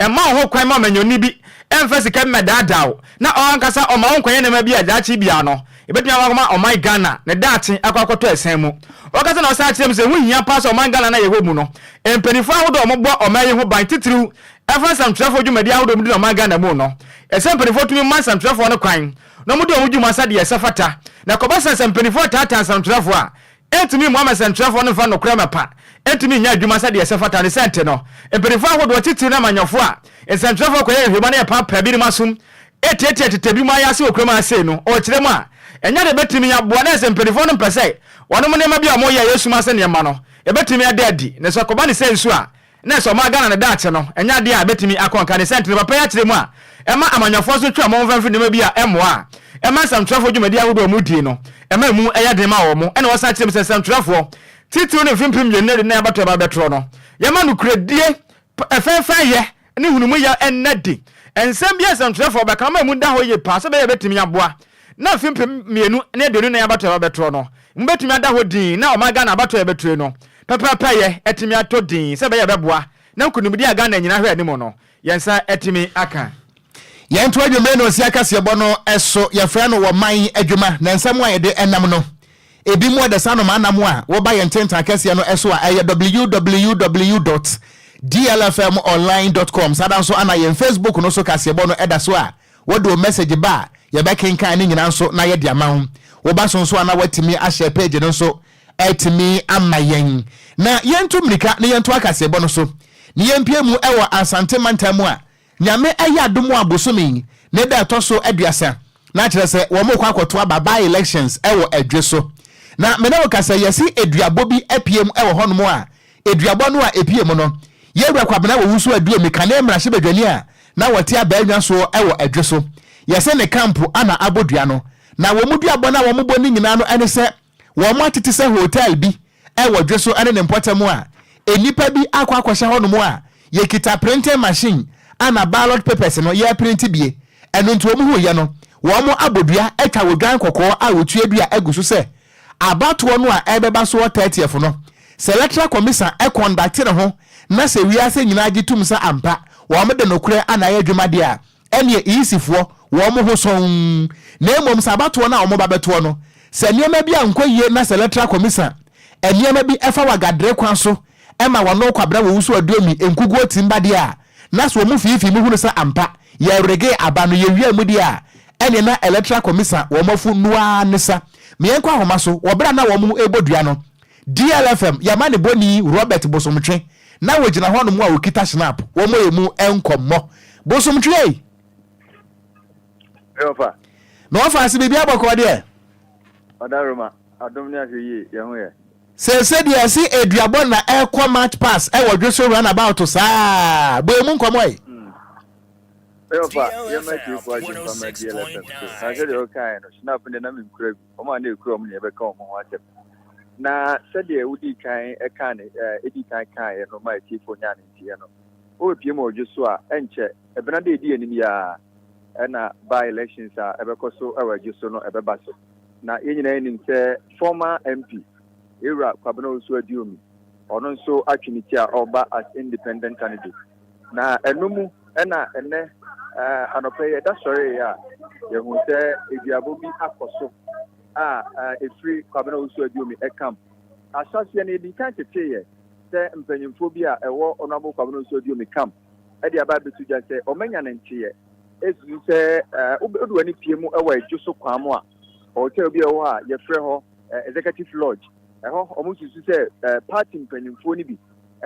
[SPEAKER 2] Mma wo ho kwan ma ɔmanyɔni bi mfa sika bi mmɛdaadaa wo, na ɔno ankasa ɔmma wo nkɔyɛ nneɛma bi a daakye biara no, Ebetumi ama akɔma ɔman Ghana ne daakye akɔ akɔtɔ asiane mu. Ɔkasa na ɔsan kyerɛ mu sɛ ɛho hia paa sɛ ɔman Ghana no a yɛwɔ mu no, mpanyimfo ahodoɔ a wɔbɔ ɔman yi ho ban titiriw ɛfa nsɛmtwerɛfoɔ dwumadi ahodoɔ a wɔdi no ɔman Ghana mu no, ɛsɛ sɛ mpanyimfoɔ tumi ma nsɛmtwerɛfoɔ no kwan na wɔdi wɔn dwuma sɛdeɛ ɛsɛ fata. Na ɛkɔba sɛ sɛ mpanyimfoɔ taataa nsɛmtwerɛfoɔ a, ɛntumi mmoa ma nsɛmtwerɛfoɔ no mfa nokorɛ mapa ntumi nyɛ adwuma sɛdeɛ ɛsɛ fata. Ne sɛ nti no, mpanyimfoɔ ahodoɔ titiriw ne amanyɔfoɔ a nsɛmtwerɛfoɔ kɔyɛ nhwehwɛmu na yɛpaapaa binom asom retiatia tete binom ayaase wɔ kurom ha sei no, ɔrekyerɛ mu a, ɛnyɛ ade a ɛbɛtumi aboa. Na ɛsɛ mpanimfoɔ no mpɛ sɛ wɔnom nneɛma bi a wɔyɛ a ɛyɛ sum ase nneɛma no. Ɛbɛtumi ada adi, na sɛ ɛkɔba no sɛ nso a, na ɛsɛ ɔman Ghana no daakye no, ɛnyɛ adeɛ a ɛbɛtumi akɔ nka. Ne saa nti no, papa yi akyerɛ mu a ɛma amanyɔfoɔ nso twe wɔn ho fam firi nneɛma bi a ɛmmoa a ɛma nsɛmtwerɛfoɔ dwumadie ahodoɔ a wɔdie no, ɛma ɛmu yɛ den ma wɔn. Ɛna wɔsan kyerɛ mu sɛ nsɛmtwerɛfoɔ, titiriw ne mfe 2024 abatoɔ a ɛba abɛtorɔ no, yɛma nokorɛdie, fɛfɛɛyɛ ne nhunumuyɛ nna adi. Nsɛm bi a nsɛmtwerɛfoɔ bɛka no ma emu da hɔ yie paa sɛ ɛbɛyɛ a ɛbɛtumi aboa na mfe 2024 abatoɔ a ɛba abɛtorɔ no, emu bɛtumi ada hɔ dinn na ɔman Ghana abatoɔ a yɛbɛtore no pɛpɛɛpɛyɛ atumi atɔ dinn sɛ ɛbɛyɛ a ɛbɛboa na nkunimdie a Ghana nyinaa hwɛ anim no, yɛn nsa atumi aka.
[SPEAKER 1] Yɛnto anwummere no nsi akaseɛbɔ no so. Yɛfrɛ no wɔ man adwuma na nsɛm a yɛde nam no, ebi mu ɔdasa noma nam a wɔba yɛn ntentan kɛseɛ no so a ɛyɛ www dot dlfmonline dot com. Saa da nso ana yɛn Facebook no so kaseɛbɔ no da so a wode wo message ba a yɛbɛkenkan ne nyinaa nso na yɛde ama wo. Woba so nso a na woatumi ahyɛ page no nso atumi ama yɛn. Na yɛntu mmirika na yɛnto akaseɛbɔ no so na yɛmpue mu wɔ Asante mantam mu a Nyame ayɛ adom a bosome yi ne da ɛtɔ so aduasa na kyerɛ sɛ wɔn rekɔ akɔto aba by elections wɔ Adwe so. Na me ne wo kasa yi yɛse aduabɔ bi apue mu wɔ hɔnom a aduabɔ no a epue mu no Yɛwura Kwabena Owusu Aduomi kane mmarahyɛbadwani a na wɔte abaanwa soɔ wɔ Adwe so yɛse ne kampo ana abɔ dua no na wɔn duabɔ no a wɔn bɔ no nyinaa no ɛne sɛ Wɔatete sɛ hotel bi wɔ dwe so ne ne mpɔtam a nnipa bi akɔ akɔhyɛ hɔnom a yɛkita printing machine a na ballot papers no yɛreprinte bie. Ɛno nti wɔn huiɛ no, wɔn abɔ dua atwa odwan kɔkɔɔ a wɔtua dua agu so sɛ abatoɔ no a ɛrebɛba soɔ 30th no, sɛ Electoral Commission kɔndakte ne ho na sɛ wiase nyinaa gye tom sɛ ampa wɔde nokorɛ na ayɛ adwuma deɛ a, ɛneɛ EEC foɔ wɔn ho sɔnn, na mmom sɛ abatoɔ no a wɔn ba bɛtoɔ no, sɛ nneɛma bi ankɔ yie na sɛ Electoral Commission nneɛma bi fa wagadere kwan so ma wɔn Kwabena Wɔwusu Aduomi nkuguo tim ba deɛ a, na sɛ wɔn fiifii mu hunu sɛ ampa yɛregee aba no yɛwia mu deɛ a, ɛneɛ na Electoral Commission wɔn afu noaa ne sa. Meɛnkɔ ahoma so, wɔ berɛ a na wɔn rebɔ dua no, DLFM, Yamanebɔni Robert Bosomtwe, na wɔgyina hɔnom a wɔkita Schnapp, wɔmmɔ yɛn mu nkɔmmɔ. Bosomtwe ei!
[SPEAKER 9] Me wɔfa.
[SPEAKER 1] Me wɔfa ase biribi abɔkɔɔ deɛ?
[SPEAKER 9] Ɔdaroma, adom ne ahwɛyie, yɛn ho yɛ.
[SPEAKER 1] Seesei deɛ ɛse aduabɔ na ɛrekɔ March pass ɛwɔ Dweso runabout saa, bɔ yɛn mu nkɔmmɔ ei.
[SPEAKER 9] Me wɔfa, yɛmma atiefoɔ agye mfa mmra DLFM so, na sɛdeɛ wokaeɛ no, Schnapp deɛ na menkura bi. Wɔn a na ekura wɔn na yɛbɛka wɔn ho asɛm. Na sɛdeɛ wodii kan kaa ne edii kan kaeɛ no ma atiefoɔ nyaa ne nteɛ no, wobɛpue mu ɔdwo so a, ɛnkyɛ, ɛbena da edi anim yi ara na by elections a ɛbɛkɔ so wɔ adwo so no ɛbɛba so. Na yɛn nyinaa nim sɛ former MP, Ewura Kwabena Owusu Aduomi, ɔno nso atwe ne ti a ɔreba as independent candidate. Na ɛno mu na ɛnnɛ anɔpa yi yɛda sɔreeɛ a yɛhu sɛ aduabɔ bi akɔ so a ɛfiri Kwabena Owusu Aduomi ɛkam. Ahyɛaseɛ no yɛdii kan teteeɛ sɛ mpanyimfoɔ bi a ɛwɔ Honourable Kwabena Owusu Aduomi kam de aba abɛto dwa sɛ wɔanya no nteeɛ ɛsusu sɛ wode w'ani pie mu wɔ Adwo so kwan mu a hotel bi a ɛwɔ hɔ a yɛfrɛ hɔ Executive Lodge ɛhɔ wɔsusu sɛ party mpanyimfoɔ no bi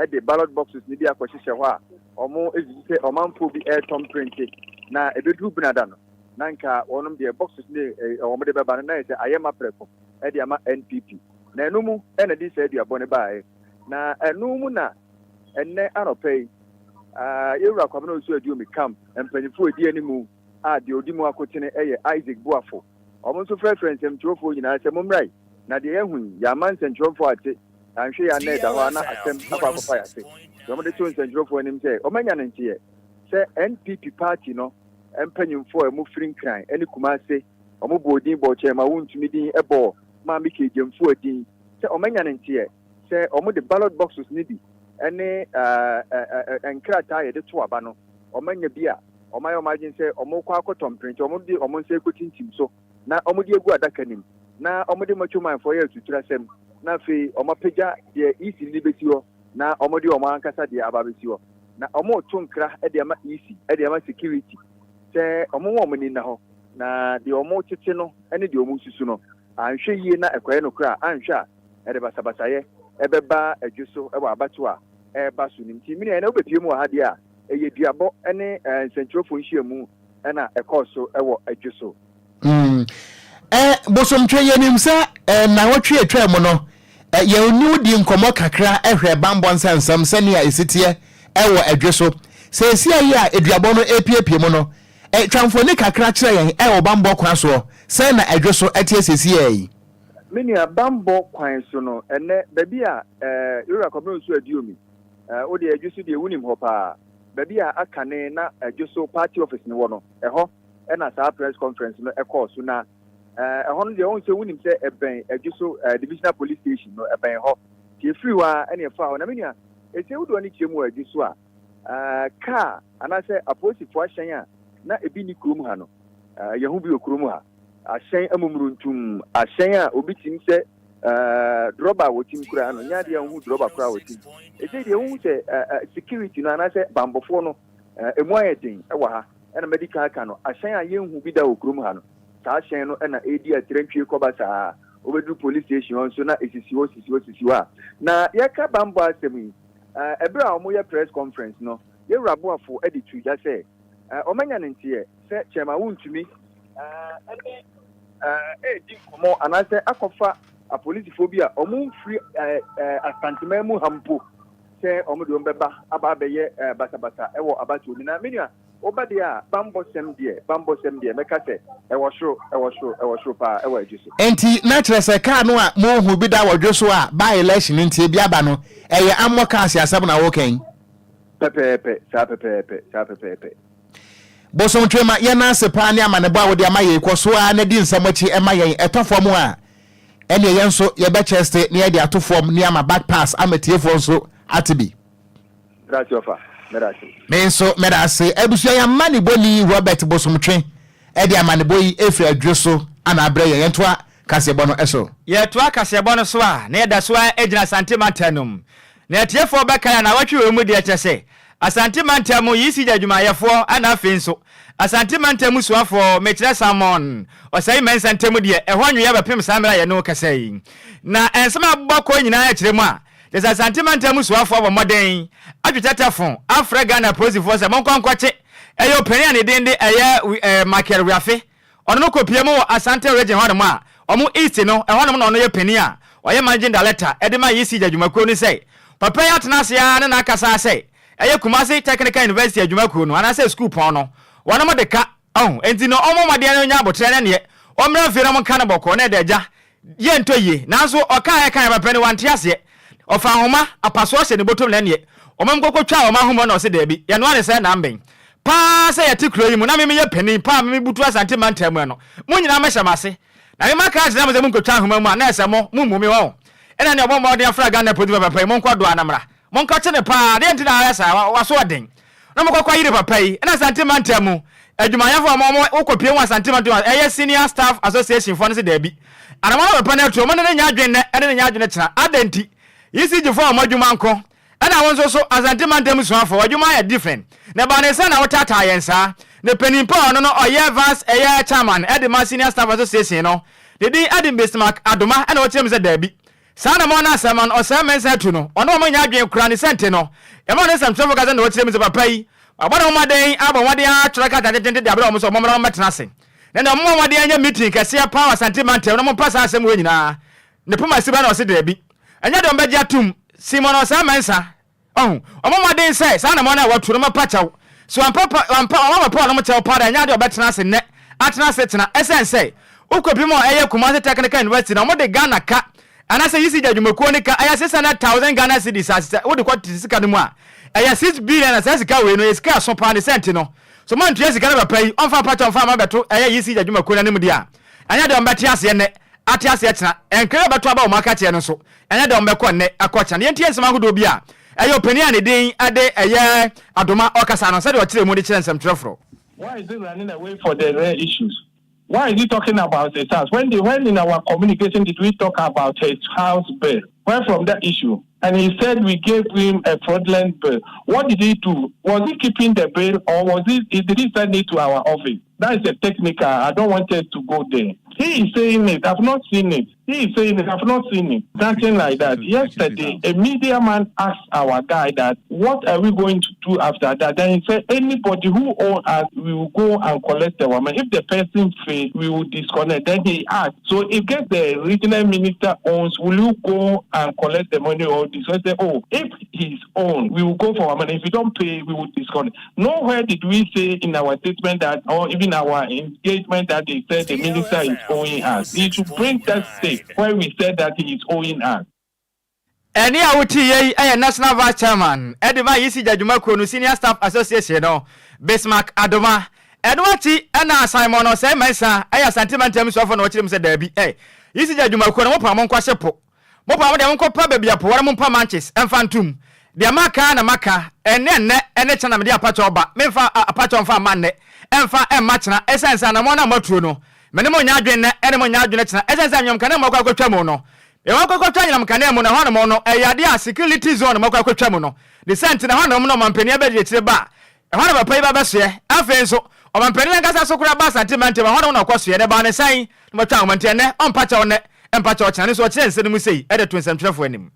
[SPEAKER 9] de ballot boxes no bi akɔhyehyɛ hɔ a wɔsusu sɛ ɔmanfoɔ bi retɔ mprente na ɛbɛduru benada no na nka wɔnom deɛ boxes no wɔn de bɛba no na yɛ sɛ ayɛ ma prɛko de ama NPP na ɛno mu na de saa aduabɔ no baeɛ na ɛno mu na ɛnnɛ anɔpa yi yɛwura Kwabena Owusu Aduomi camp mpanyinfoɔ ɛdi animu a deɛ ɔdi mu akotene yɛ Isaac Boafo wɔn nso frɛfrɛ nsɛmtwerɛfoɔ nyinaa sɛ mommra yi na deɛ yɛahu yi yɛama nsɛntwerɛfoɔ ate Anhwɛ yi a na ɛda hɔ ara na asɛm akɔ akɔfa yɛn ase. Nti wɔde too nsɛntwerɛfoɔ anim sɛ wɔanya no nteɛ sɛ NPP party no mpanyimfoɔ a wɔfiri Nkran ne Kumase, wɔbɔɔ din bɔɔ Kyɛrema Wontumi din bɔɔ Maame Kay Gyamfua din sɛ wɔanya no nteɛ sɛ wɔde ballot boxes no bi ne nkrataa a yɛde to aba no wɔanya bi a wɔayɛ wɔn adwene sɛ wɔrekɔ akɔtɔ mprente, wɔde wɔn nsa rekɔtintim so. na wɔde agu adaka no mu, na wɔde macho manfoɔ yɛ atuturasɛm, na afei wɔapagya deɛ EC no de bɛsi hɔ, na wɔde wɔn ankasa deɛ aba abɛsi hɔ. Na wɔreto nkra de ama EC, de ama security, sɛ wɔmma wɔn ani nna hɔ, na deɛ wɔretete no ne deɛ wɔresusu no, anhwɛ yie na ɛkɔyɛ nokorɛ a, anhwɛ a ɛde basabasayɛ bɛba adwo so wɔ abatoɔ a ɛreba so no mu. Nti menua, ɛnnɛ wobɛpue mu wɔ ha deɛ a, ɛyɛ duabɔ ne nsɛntwerɛfoɔ nhyiamu na ɛkɔɔ so wɔ adwo so.
[SPEAKER 1] Mm. Eh, bosomtwe yɛnim sɛ eh, nnawɔtwe atwa mu no Yɛn ne wo dii nkɔmmɔ kakra hwɛɛ bammɔ nsɛnsɛm sɛnea ɛsi teɛ wɔ ɛdwe so. Seesei yi a aduabɔ no repiepie mu no, twa mfoni kakra kyerɛ yɛn wɔ bammɔ kwan soɔ, sɛn na ɛdwe so teɛ seesei yi?
[SPEAKER 9] Me nua, bammɔ kwan so no, ɛnnɛ, baabi a Yowura Kwabena Nsuo Aduomi, wo deɛ ɛdwe so deɛ wonim hɔ paa, baabi a akane na ɛdwe so party office no wɔ no, ɛhɔ na saa press conference no kɔɔ so. Na Ɛhɔ no deɛ wohu sɛ wonim sɛ ɛbɛn Adwo so Divisional Police Station no, ɛbɛn hɔ. Nti ɛfiri hɔ ara ɛna ɛfaa hɔ. Na me nua, ɛsɛ wode w'ani kyerɛ mu wɔ Adwo so a, kaa anaasɛ apolisifoɔ ahyɛn a na ebi nni kurom ha no, yɛhu bi wɔ kurom ha. Ahyɛn amumuruntum, ahyɛn a obi tim sɛ drɔba a wɔtim koraa no, nyɛ adeɛ a wohu drɔba koraa a wɔtim. Ɛsɛ deɛ wohu sɛ security no anaasɛ bambɔfoɔ no, emu ayɛ den wɔ ha. Ɛna madi kan aka no, ahyɛn a yɛnhu bi da wɔ kurom ha no, saa hyɛn no na ɛredi atirantwie kɔba saa. Wobɛduru police station hɔ nso na ɛsisi hɔ, sisi hɔ, sisi hɔ a. Na yɛreka bammɔ asɛm yi, ɛberɛ a wɔyɛ press conference no, yɛn Wura Boafo de too dwa sɛ wɔanya no nteɛ sɛ Chairman Wontumi ne redi nkɔmmɔ anaasɛ akɔfa apolisifoɔ bi a wɔmfiri Asanteman mu ha mpo sɛ wɔde wɔn bɛba aba abɛyɛ basabasa wɔ abatoɔ mu. Na me nua, Woba deɛ a, bammɔsɛm deɛ, bammɔsɛm deɛ, mɛka sɛ, ɛwɔ soro, ɛwɔ soro, ɛwɔ soro paa, ɛwɔ Adwo so.
[SPEAKER 1] Enti na kyerɛ sɛ car no a monhu bi da wɔ dwo so a by election nti ebi aba no, ɛyɛ ammɔ cars asɛm na woka yi?
[SPEAKER 9] Pɛpɛɛpɛ, saa pɛpɛɛpɛ, saa pɛpɛɛpɛ.
[SPEAKER 1] Bosomtwe ma yɛn ase paa ne amanebɔ a wode ama yɛn yi, kɔ so ara na di nsɛm akyi ma yɛn, ɛtɔ fam a ɛneɛ yɛn nso yɛbɛ cheste na yɛde ato fam ne ama back pass ama tiefoɔ nso ate bi.
[SPEAKER 9] Meda ase ɔfa, meda ase.
[SPEAKER 1] Me nso meda ase. Abusua yi amanebɔni Robert Bosomtwe de amanebɔ yi firi Adwo so na abrɛ yɛn. Yɛntoa kaseɛbɔ no so.
[SPEAKER 2] Yɛtoa kaseɛbɔ no so a, na yɛda so ara gyina Asante mantam no mu. Na atiefoɔ bɛkae a naawɔtwe wei mu deɛ kyerɛ sɛ, Asante mantam mu ECG adwumayɛfoɔ ɛna afei nso Asante mantam mu soafoɔ, mekyerɛ Salmon Osei Mensah ntam deɛ ɛhɔ nweɛ bɛpem saa mmerɛ a yɛne wo kasa yi. Na nsɛm a abobɔ kɔ nyinaa kyerɛ mu a, Kyerɛ sɛ Asante mantam mu soafoɔ abɔ mmɔden atwe tetefon afrɛ Ghana apolisifoɔ sɛ monkɔ nkɔkye ɛyɛ ɔpanin a ne din de ɛyɛ Michael Wiafe. Ɔno no kɔpie mu wɔ Asante region hɔnom a wɔn East no ɛhɔnom na ɔno yɛ panin a ɔyɛ managing director de ma ECG adwumakuo no sɛ papa yi atena ase ara ne no akasa sɛ ɛyɛ Kumasi Technical University adwumakuo no anaasɛ sukuupɔn no wɔnom de ka ɔho enti no ɔmmɔ mmɔden na ɔnya aboterɛ ne neɛ ɔmmra fie na wɔnka no bɔkɔɔ na ɛda agya Yɛ ntɔ yie. Nanso ɔkaa ɛkaeɛ pɛpɛ no wante aseɛ. Ɔfaa ahoma, apasoɔ hyɛ ne bɔtɔm na ɛneɛ ɔmam kɔkɔ twaa wɔn ahoma na ɔse daabi, yɛnoa ne sɛ nanbɛn paa sɛ yɛte kuro yi mu na me meyɛ panin paa me mebutu Asante mantam mu ɛno mo nyinaa mɛhyɛ m'ase na me maka akyerɛ mo sɛ monkɔtwa ahoma mu a na ɛsɛ mo mommu me wɔn ɛna neɛ ɔbɔ mmɔden afra Ghana polisi pɛpɛpɛ yi monkɔ doa na mmra Monkɔkye no paa, deɛn nti na ayɛ saa, w'aso ɔden. Na mokɔkɔ yere papa yi, ɛna Asante mantam mu adwumayɛfoɔ a wɔn wokɔpie wɔ Asante mantam mu a ɛyɛ Senior Staff Association foɔ no se daabi. Anamɔn a papa no atu, wɔn ne no nyɛ adwene nnɛ, ɛne no nyɛ adwene kyena. Adɛn nti? ECG foɔ a wɔn adwuma nko, ɛna wo nso so Asante mantam suafoɔ, w'adwuma ayɛ different. Na ɛbaa ne sɛn na wotaataa yɛn saa? Ne panin pa a ɔno no ɔyɛ Vice ɛyɛ Chairman de ma Senior Staff Association no, ne din de Bismarck Adoma, ɛna ɔkyerɛ mu sɛ daabi. Saa na mo na asɛm no ɔsɛe Mensah atu no, ɔne wɔn nyɛ adwene koraa, ne sɛnti no, yɛma no nsɛmtwerɛfoɔ ka sɛ na ɔkyerɛ mu sɛ papa yi, wabɔ ne ho mmɔden abɔ mmɔden ara atwerɛ krataa tententen de abrɛ wɔn sɛ wɔmmra mmɛtena ase, na nea wɔmmɔ mmɔden anyɛ meeting kɛseɛ paa wɔ Asante mantam na wɔmpa saa asɛm wei nyinaa ne poma si ba na ɔse daabi, ɛnyɛ deɛ wɔbɛgye atom, Simon Ɔsɛe Mensah. Ɔho, ɔmmɔ mmɔden sɛ saa anamɔn no a watu no mɛpa kyɛw. So wampa pa, wampa, wamma Paul nom kyɛw paa da, ɛnyɛ ade a ɔbɛtena ase nnɛ, atena ase kyena. Ɛsiane sɛ, wokɔpem a ɛyɛ Kumasi Technical University na wɔde Ghana ka, anaasɛ ECG adwumakuo no ka, ɛyɛ 600,000 Ghana cedis a sɛ wode kɔ tete sika no mu a, ɛyɛ 6 billion na saa sika wei no, ɛyɛ sika a ɛso paa, ne sɛ nti no, so moantua sika no papa yi, ɔmfa mpa kyɛw mfa mma bɛto ɛyɛ ECG adwumakuo no anim deɛ a, ɛnyɛ deɛ wɔbɛte aseɛ nnɛ, ate aseɛ kyena, ɛnkra yi a wɔbɛto aba wɔ wɔn akateɛ no so. Ɛnyɛ dɛ wɔbɛkɔ nnɛ akɔ kyena. Yɛntie nsɛm ahodoɔ bi a ɛyɛ ɔpanin a ne din de ɛyɛ Adoma ɔkasa no sɛdeɛ ɔkyerɛɛ mu de kyerɛɛ nsɛmtwerɛfoɔ.
[SPEAKER 10] Why is he running away for the rare issues? Why is he talking about his house? When, the, when in our communication did we talk about his house bill? Where from that issue? And he said we gave him a fraudulent bill. What did he do? Was he keeping the bill or was he, did he send it to our office? That is a technical. I don't want us to go there. He is saying it. I've not seen it. He is saying it. I've not seen it. Nothing like that. Yesterday, a media man asked our guy that, what are we going to do after that? Then he said, anybody who owes us, we will go and collect our money. If the person fails, we will disconnect. Then he asked, so if get the regional minister owns, will you go and collect the money or this? So he said, oh, if he's own, we will go for our money. If you don't pay, we will disconnect. Nowhere did we say in our statement that, or even our engagement that they said the minister is owing us. He should bring that state where we said that he is owing us.
[SPEAKER 2] Ɛnne a wotiiɛ yi yɛ National Vice Chairman de ma ECG adwumakuo no Senior Staff Association no, Bismarck Adoma. Ɛno akyi na Simon Osei Mensah yɛ Asante Mantam soafoɔ na ɔkyerɛ mu sɛ daabi, ECG adwumakuo no mopa monkɔhye po. Mopa mo deɛ monkɔpa baabi a po wɔ na mompa manches mfa ntom. Deɛ maka ara na maka, ɛnyɛ nnɛ ne kyena na mede apakyɛw ba. Memfa apakyɛw mfa mma nnɛ, ɛmfa mma kyena, ɛsiane sɛ anammɔn a moatuo no, me ne mo nyɛ adwene nnɛ, ɛne mo nyɛ adwene kyena, ɛsiane sɛ anyinam nkanea mu akɔ akɔtwa mu no, mewɔ akɔ akɔtwa anyinam nkanea mu no, ɛhɔnom no, ɛyɛ adeɛ a security zone mɔkɔ akɔtwa mu no, ne saa nti na ɛhɔnom no ɔmampanin abadiakyire ba a, ɛhɔ na papa yi ba bɛsoɛ. Afei nso, ɔmampanin ankasa so koraa ba Asante mantam, ɛhɔnom na ɔkɔsoɛ, na ɛbaa no sɛn na wɔatwa ahoma nti ɛnnɛ, ɔmpa kyɛw nnɛ, ɛmpa kyɛw kyena, no nso ɔkyerɛ nsɛm no mu sei de to nsɛmtwerɛfoɔ anim.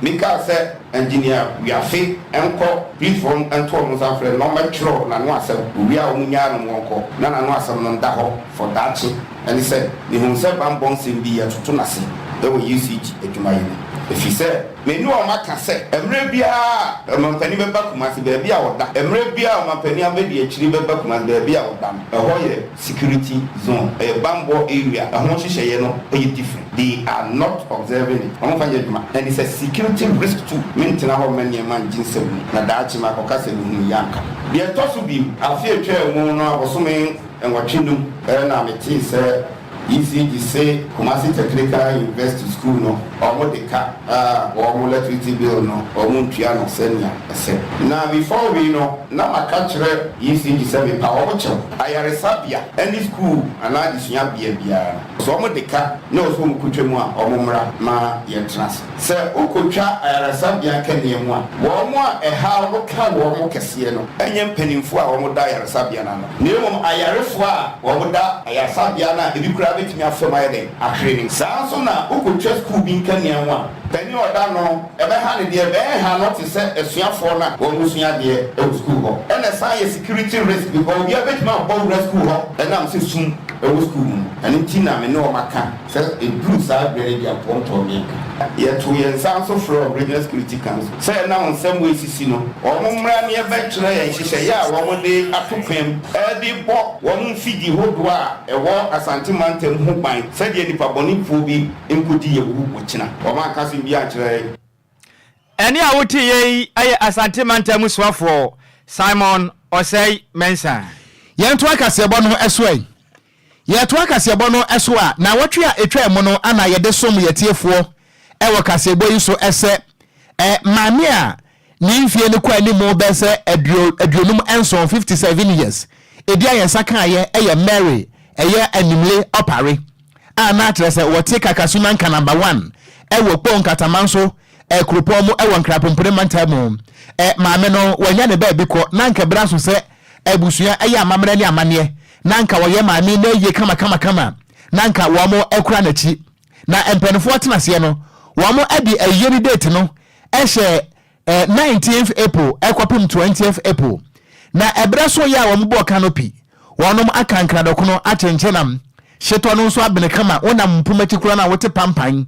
[SPEAKER 5] Mekaa sɛ Engineer Wiafe nkɔ Policefoɔ nto wɔn nsa mfrɛ no na ɔmmɛtwerɛ n'ano asɛm, owie a wɔnnyaa no ma ɔnkɔ na n'ano asɛm no nda hɔ for daakye. Ɛne sɛ, mehuu sɛ bammɔ nsɛm bi yɛtoto no ase wɔ UCG adwumayɛ mu, ɛfiri sɛ me ne wɔn aka sɛ mmerɛ biara a ɔmampanin bɛba Kumasi, baabi a ɔda, mmerɛ biara a ɔmampanin abadiakyire bɛba Kumasi, baabi a ɔda no, ɛhɔ yɛ security zone, ɛyɛ bammɔ area, ɛho nhyehyɛeɛ no yɛ different. They are not observing it, wɔmfa nyɛ adwuma and it's a security risk too, mentena hɔ mma nneɛma nngye nsam mu na daakye makɔka sɛ mehunuu yɛ anka. Deɛ ɛtɔ so bio, afe a ɛtwaa mu no abosome nwɔtwe num na metee sɛ ECG se Kumasi Technical University School no wɔde ka a wɔn electricity bill no wɔn ntua no sɛnea ɛsɛ. Na before wei no na maka kyerɛ ECG sɛ mepa wɔn kyɛw, ayaresabea ne school anaa adesuabea biara no, Sɛ wɔde ka na ɛwɔ sɛ wɔkotwa mu a, wɔmmra ma yɛntena ase. Sɛ wokotwa ayaresabea nkanea mu a, wɔn a ɛhaw no ka wɔn kɛseɛ no nyɛ mpanimfoɔ a wɔda ayaresabea no ano, na mmom ayarefoɔ a wɔda ayaresabea no a ebi koraa bɛtumi afa mu ayɛ dɛn? Ahwere no. Saa ara nso na wokotwa sukuu bi nkanea mu a, panin a ɔda ano ɛbɛha no deɛ, ɛbɛha no te sɛ asuafoɔ no a wɔresua adeɛ wɔ sukuu hɔ. Ɛna ɛsan yɛ security risk because obiara bɛtumi abɔ wura sukuu hɔ ɛnam sɛ sum wɔ sukuu mu no. Ɛno nti na me ne wɔn aka sɛ ɛduru saa berɛ no deɛ mpɔmpɔ mmiɛnka. Yɛtoo yɛn nsa nso frɛɛ Regional Security Council sɛ ɛnam nsɛm wei sisi no, wɔn mmra na yɛbɛkyerɛ yɛn nhyehyɛeɛ a wɔde ato kwan mu de bɔ wɔn mfidie hodoɔ a ɛwɔ Asante mantam ho ban sɛdeɛ nnipa bɔnefoɔ bi nkɔdi yɛn wu ɔkyena. Wɔanka asɛm biara ankyerɛ yɛn.
[SPEAKER 2] Ɛnne a woteeɛ yi yɛ Asante Mantam Soafoɔ Simon Osei Mensah.
[SPEAKER 1] Yɛntoa kaseɛbɔ no so ɛ. Yɛtoa kaseɛbɔ no so a, naawɔtwe a ɛtwaa mu no ana yɛde som yɛn atiefoɔ wɔ kaseɛbɔ yi so sɛ ɛ maame a ne mfie no kɔ anim bɛyɛ sɛ 57, 57 years, ɛdi a yɛn nsa kaeɛ yɛ Mary ɛyɛ Animle Ɔpare a na kyerɛ sɛ wɔte Kakasunanka Number One wɔ Kpong Nkatamanso kuropɔn mu wɔ Nkrapompene mantam mu. Maame no wanya ne baabi kɔ na anka bere aso sɛ abusua yɛ amammerɛ ne amanneɛ na anka wɔyɛ maame no ayie kamakamakama na anka wɔn kura n'akyi. Na mpanimfoɔ tena aseɛ no wɔn de ayie no date no hyɛ 19th April kɔpem 20th April. Na ɛberɛ so yɛ a wɔn bɔɔ canopy, wɔnom aka nkradɔkono akyenkyenam, hyetɔ no nso abene kama, wonam mpoma akyi koraa no a wote pampan,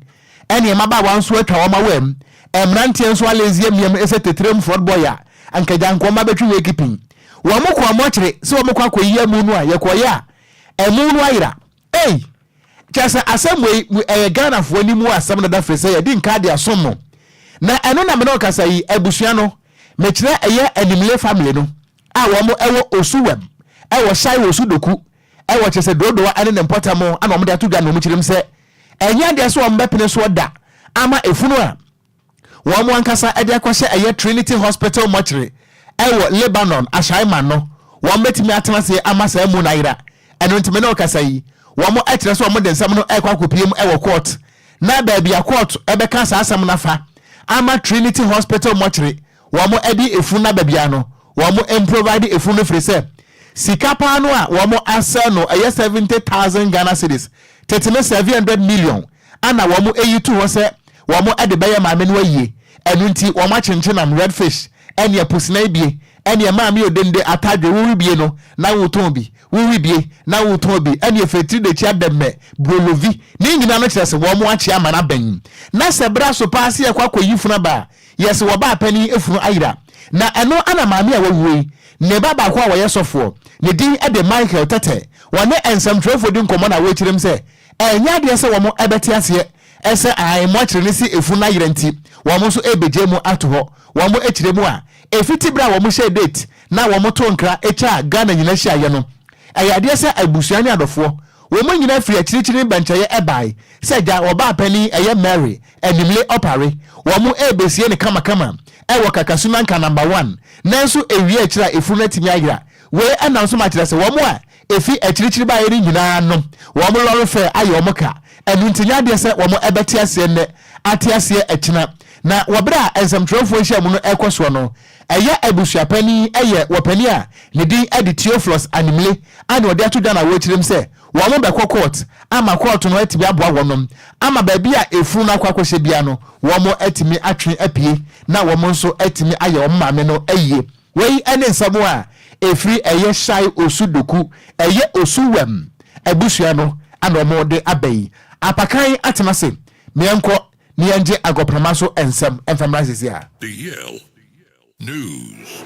[SPEAKER 1] ɛne mmabaawa nso atwa wɔn awam, mmeranteɛ nso alezi amiam sɛ tetrem fraud boy a anka gyankoɔ mma bɛtwe wake pin. Wɔn kɔɔ mɔkyere sɛ wɔn kɔ akɔyi amu no a yɛkɔɔyɛ a amu no ayera. Ei! Kyerɛ sɛ asɛm wei ɛyɛ Ghanafoɔ ani mu asɛm dada firi sɛ yɛdi nka de asom mo. Na ɛno na me ne wo kasa yi, abusua no, mekyerɛ ɛyɛ Animle family no a wɔn ɛwɔ Osuwam, ɛwɔ Shai Osu Doku, ɛwɔ kyerɛ sɛ Dodowa ɛne ne mpɔtam ana wɔn de ato dwa na wɔn kyerɛm sɛ ɛnyɛ adeɛ sɛ wɔn bɛpene soɔ da ama efunu a wɔn ankasa de akɔhyɛ ɛyɛ Trinity Hospital mortuary ɛwɔ Lebanon, Ashaiman no, wɔn bɛtumi atena ase ama saa mu no ayera. Ɛno nti me ne wo kasa yi, wɔn kyerɛ sɛ wɔn de nsɛm no ɛrekɔ akɔpie mu ɛwɔ court, na baabi a court ɛbɛka saa asɛm no afa, ama Trinity Hospital mɔkyere wɔn de efunu no aba biara no, wɔn mprovide efunu no firi sɛ sika paa no a wɔn asɛ no ɛyɛ 70,000 Ghana cedis, tete no 700 million ana wɔn ayi to hɔ sɛ wɔn de bɛyɛ maame no ayie. Ɛno nti wɔn akyenkyenam red fish ɛne apusinan bie ɛneɛ maame odende atadwe wo rebie no na wotɔn bi, wo rebie na wotɔn bi ɛneɛ fetiri dekyi adɛmɛ brolovi ne nyina no kyerɛ se wɔn akye ama no abɛn. Na sɛ berɛ aso paa se yɛkɔ akɔyi funu aba a, yɛse wɔbaa panin funu ayera. Na ɛno ana maame a wawuo yi ne ba baako a wɔyɛ sɔfoɔ, ne din de Michael Tɛtɛ, wɔne nsɛmtwerɛfoɔ di nkɔmmɔ na wɔkyerɛm sɛ ɛnyɛ adeɛ sɛ wɔn bɛte aseɛ sɛ ae mɔkyere no si efunu no ayera nti wɔn nso rebɛgyae mu ato hɔ. Wɔn kyerɛ mu a, ɛfiti berɛ a wɔn hyɛɛ date na wɔn too nkra twaa Ghana nyina hyiaeɛ no, ɛyɛ adeɛ sɛ abusua ne adɔfoɔ wɔn nyina firi akyirikyiri ne bɛnkyɛeɛ bae sɛ gya wɔbaa panin ɛyɛ Mary Animle Opare wɔn rebɛsie no kamakama ɛwɔ Kakasunanka number one nanso ɛwie akyire a efunu no atumi ayera. Wei ɛnam so ma kyerɛ sɛ wɔn a efi akyirikyiri baeɛ no nyinaa no, wɔn lɔre fɛ ayɛ wɔn ka. Ɛno nti nyɛ adeɛ sɛ wɔn bɛte aseɛ nnɛ, ate aseɛ akyina. Na wɔ berɛ a nsɛmtwerɛfoɔ nhyiamu no rekɔ soɔ no, ɛyɛ abusuapanin yɛ wɔpanin a ne din de Theophilus Animle a na ɔde ato dwa na wɔrekyerɛm sɛ wɔn bɛkɔ kɔɔt ama kɔɔto no atumi aboa wɔnom ama baabi a efunu no akɔ akɔhyɛ biara no wɔn atumi atwe apue na wɔn nso atumi ayɛ wɔn maame no ayie. Wei ne nsɛm a ɛfiri ɛyɛ Shai Osu Doku, ɛyɛ Osu Wɛm abusua no na wɔn de aba yi. Apakan atena ase, ma yɛnkɔ na yɛngye agɔprama so nsɛm mfa mmra seesei ara.
[SPEAKER 11] The Yale News.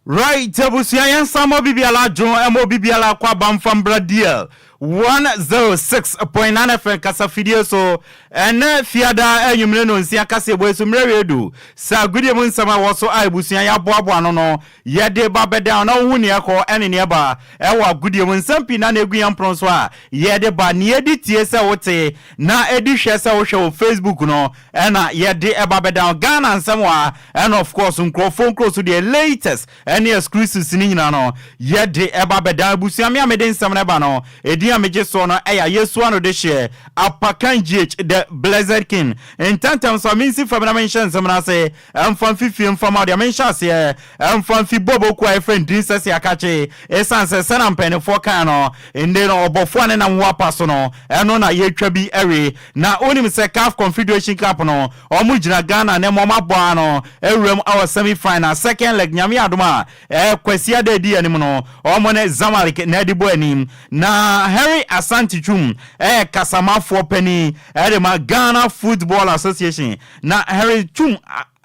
[SPEAKER 2] Right abusua yɛn nsa mmɔ bibiara adwo ɛmɔ obibiara akɔ aba mfa mbra DL 106.9 FM kasafidie so ɛnɛ fiada anwummere no nsia kaseɛbɔ yi so mmerɛ wie du sɛ agodie mu nsɛm a ɛwɔ so a abusua yɛaboaboa ano no yɛde ba bɛdan na wohu nea ɛkɔ ɛne nea ɛba ɛwɔ agodie mu nsɛm pii na na egu yɛn pono so a yɛde ba nea edi tie sɛ wote na edi hwɛ sɛ wohwɛ wɔ Facebook no Ɛna yɛde ɛba bɛda wo Ghana nsɛm wɔ ha ɛna of course nkurɔfoɔ nkuro so deɛ latest ɛne exclusives no nyinaa no yɛde ɛba bɛda abusua me a mede nsɛm no ɛba no ɛdin a megye soɔ no ɛyɛ Ayesu ano de hyeɛ Apakan GH the blessed king ntɛntɛm so a mensi fam na menhyɛ nsɛm no ase ɛmfa mfi fie mfa ma deɛ menhyɛ aseɛ ɛmfa mfi bɔbɔkuo a yɛfrɛ no din sɛse akakye ɛsiane sɛ sɛna mpanifoɔ kan no nde no ɔbɔfoɔ a ne nam ho apa so no ɛno na yɛtwa bi ɛwe Na wonim sɛ CAF Confederation Cup no ɔmo gyina Ghana ne ma ɔmo abɔ ano awura mu awɔ semi final second leg Nyame adom a ɛɛ Kwasiada edi anim no ɔmo ne Zamalek na ɛde bɔ anim. Na Harry Asante Twum ɛyɛ kasamafoɔ panin ɛde ma Ghana Football Association na Harry Twum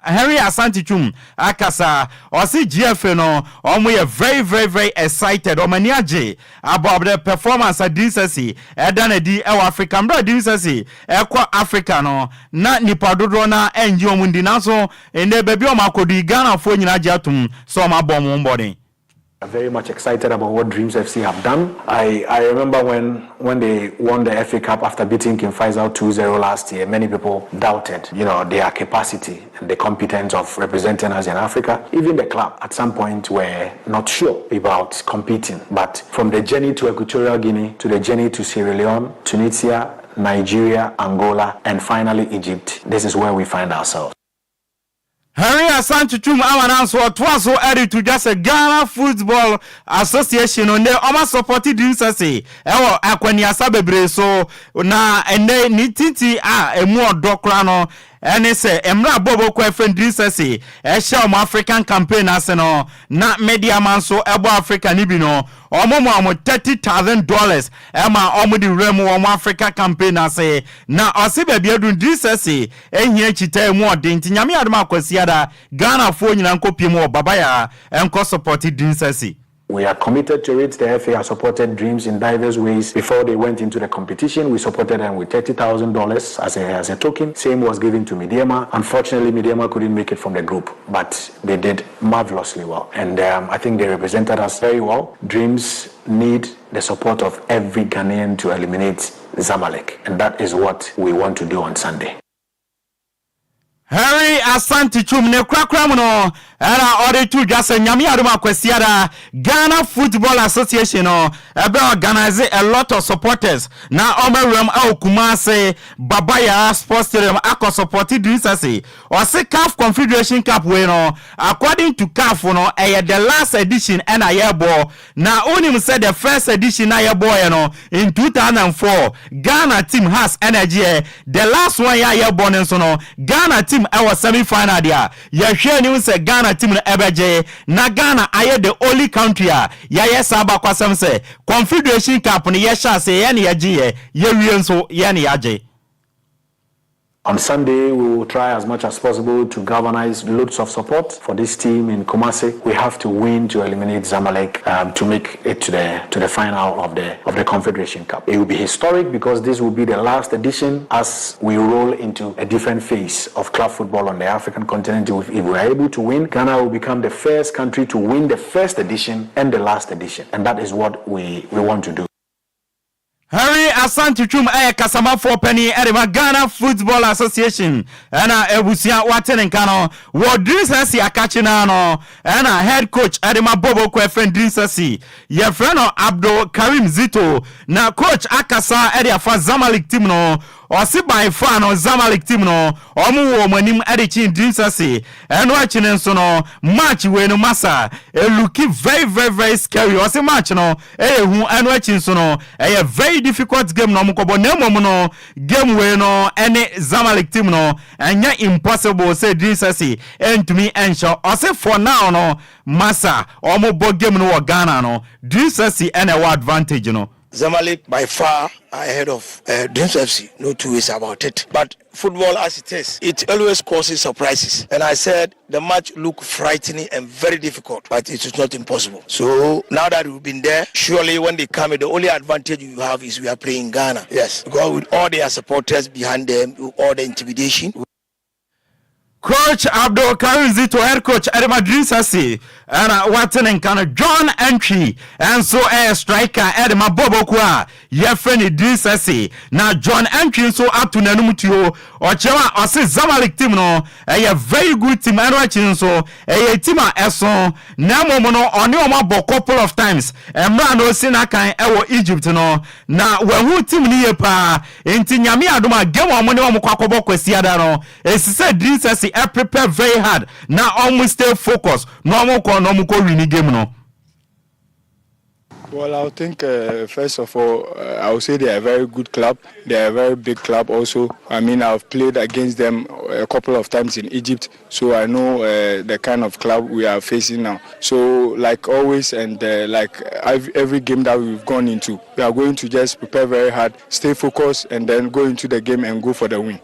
[SPEAKER 2] Henry Asante Twum akasa, ɔse GFA no ɔmo yɛ very very very excited, ɔmo ani agye about the performance a Dinsasi ɛda no adi ɛwɔ Africa. Mmerɛ a Dinsasi ɛkɔ Africa no na nipa dodoɔ no ara ɛngye ɔmo ndi nanso nnɛ baabi a ɔmo akɔdu yi Ghanafoɔ nyinaa agye atom sɛ ɔmo abɔ ɔmo ho mmɔden.
[SPEAKER 12] Very much excited about what Dreams FC have done. I, I remember when, when they won the FA Cup after beating King Faisal 2-0 last year, many people doubted, you know, their capacity and the competence of representing us in Africa. Even the club at some point were not sure about competing. But from the journey to Equatorial Guinea, to the journey to Sierra Leone, Tunisia, Nigeria, Angola, and finally Egypt, this is where we find ourselves.
[SPEAKER 2] Henry Asante Twum ama nanso ɔtoa so de to dwa sɛ Ghana Football Association no nnɛ wɔn asɔpɔte Dinsase wɔ akwaniasa bebree so na ɛnnɛ ne tinti a emu ɔdɔ koraa no ɛne sɛ mmerɛ a bɔɔlbɔ kuo a yɛfrɛ no Dinsase ɛhyɛ wɔn African campaign ase no na Medeama nso ɛbɔ Africa no bi no wɔn ma wɔn $30,000 ɛma wɔn de wura mu wɔn Africa campaign ase na ɔse baabi aduru Dinsase Ehia kyitaa emu ɔden nti Nyame adom a Kwasiada Ghana foɔ nyinaa nkɔ pie mu wɔ Babayaa nkɔ supporte Dinsasi.
[SPEAKER 12] We are committed to it, the FA has supported Dreams in diverse ways before they went into the competition, we supported them with $30,000 as a as a token, same was given to Medeama, unfortunately Medeama couldn't make it from the group but they did marvelously well and um, I think they represented us very well. Dreams need the support of every Ghanaian to eliminate Zamalek and that is what we want to do on Sunday.
[SPEAKER 2] Henry Asante Twum ne korakora mu no ɛna ɔde to dwa sɛ Nyame adom a Kwasiada Ghana Football Association no ɛbɛ organise a lot of supporters na ɔmo awuram ɛwɔ Kumasi Baba Yara Sports Stadium akɔ supporte Dreams FC. Ɔse CAF Confederation Cup wei no according to CAF no ɛyɛ the last edition ɛna yɛbɔ. Na wonim sɛ the first edition na yɛbɔɔyɛ no in 2004 Ghana team Hearts ɛna ɛgyeɛ. The last one yɛ a yɛbɔ no nso no Ghana team ɛwɔ semi final deɛ a yɛhwɛ anim sɛ Ghana team no ɛbɛgye na Ghana ayɛ the only country a yɛayɛ saa abakwasɛm sɛ Confederation Cup no yɛhyɛ aseɛ yɛn na yɛgyeeɛ yɛwie nso yɛn na yɛagye.
[SPEAKER 12] On Sunday, we will try as much as possible to galvanize loads of support for this team in Kumasi. We have to win to eliminate Zamalek to make it to the final of the Confederation Cup. It will be historic because this will be the last edition as we roll into a different phase of club football on the African continent. If we are able to win, Ghana will become the first country to win the first edition and the last edition. And that is what we want to do.
[SPEAKER 2] Henry Asante Twum ɛyɛ kasamafoɔ panin ɛde ma Ghana Football Association ɛna abusua wate ne nka no wɔ Dreams FC akakye naa no ɛna head coach ɛde ma Bobo kɔ ɛfɛn Dreams FC yɛfrɛ no Abdul Karim Zito na coach akasa ɛde afa Zamalek team no. Ɔsi by far no Zamalek team no ɔmo wɔ ɔmo anim ɛde kyin Dreams FC. Ɛno akyi no nso no match wei no masa e look very, very, very scary. Ɔsi match no ɛyɛ hu. Ɛno akyi nso no ɛyɛ very difficult game na ɔmo kɔbɔ na mmom no game wei no ɛne Zamalek team no ɛnyɛ impossible sɛ Dreams FC ɛntumi ɛnhyɛ. Ɔsi for now no masa ɔmo bɔ game no wɔ Ghana no Dreams FC ɛna ɛwɔ advantage no.
[SPEAKER 13] Zamalek by far are ahead of Dreams FC, no two ways about it. But football as it is, it always causes surprises. And I said the match looked frightening and very difficult, but it is not impossible. So now that we've been there, surely when they come, the only advantage you have is we are playing Ghana. Yes, because with all their supporters behind them, with all the intimidation.
[SPEAKER 2] Coach Abdul Karim Zito, head coach ɛde ma Dreams FC ɛna wate ne nka no. John Antwi ɛnso ɛyɛ striker ɛde ma bɔbɔku a yɛfrɛ ne Dreams FC na John Antwi nso ato n'anum tuo ɔkyerɛw a ɔse Zamalek team no ɛyɛ very good team. Ɛno akyi nso ɛyɛ team a ɛso na mmom no ɔne wɔn abɔ couple of times mmerɛ na osi n'akan ɛwɔ Egypt no na wɔahu team no yie paa. Nti Nyame adom a game a wɔn ne wɔn kɔ akɔbɔ Kwasiada no esi sɛ Dreams FC ɛ prepare very hard na wɔn stay focus na wɔn kɔ na wɔn kɔ win game no.
[SPEAKER 14] Well, I think first of all, I would say they are a very good club. They are a very big club also. I mean, I've played against them a couple of times in Egypt, so I know the kind of club we are facing now. So, like always, and like every game that we've gone into, we are going to just prepare very hard, stay focused, and then go into the game and go for the win.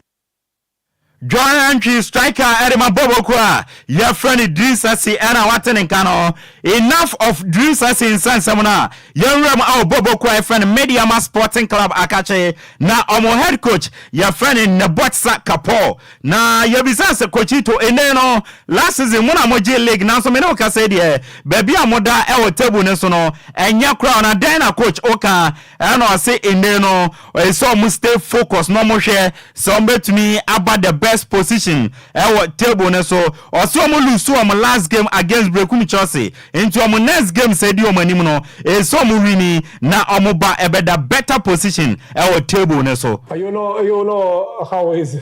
[SPEAKER 2] John Antwi, striker ɛde ma bɔbɔku a yɛfrɛ no Dreams FC ɛna wate ne nka no. Enough of Dreams FC nsɛnsɛm no a yɛnwura mu awɔ bɔbɔku a yɛfrɛ no Medeama Sporting Club akakye na ɔmo head coach yɛfrɛ no Nebotsa Kapɔ na yɛbisa sɛ Coachito ene no last season mo na mogye league nanso mene wo kasa deɛ baabi a moda ɛwɔ table ne so no ɛnyɛ koraa na dɛn na coach woka? Ɛna ɔse ene no ɛsɛ ɔmo stay focus na ɔmo hwɛ sɛ ɔmo bɛtumi aba the best position ɛwɔ table ne so. Ɔsɛ ɔmo lose ɔmo last game against Brekum Chelsea nti ɔmo next game sɛ di ɔmo anim no ɛsɛ ɔmo win na ɔmo ba ɛbɛda better position ɛwɔ table ne so.
[SPEAKER 15] You know how is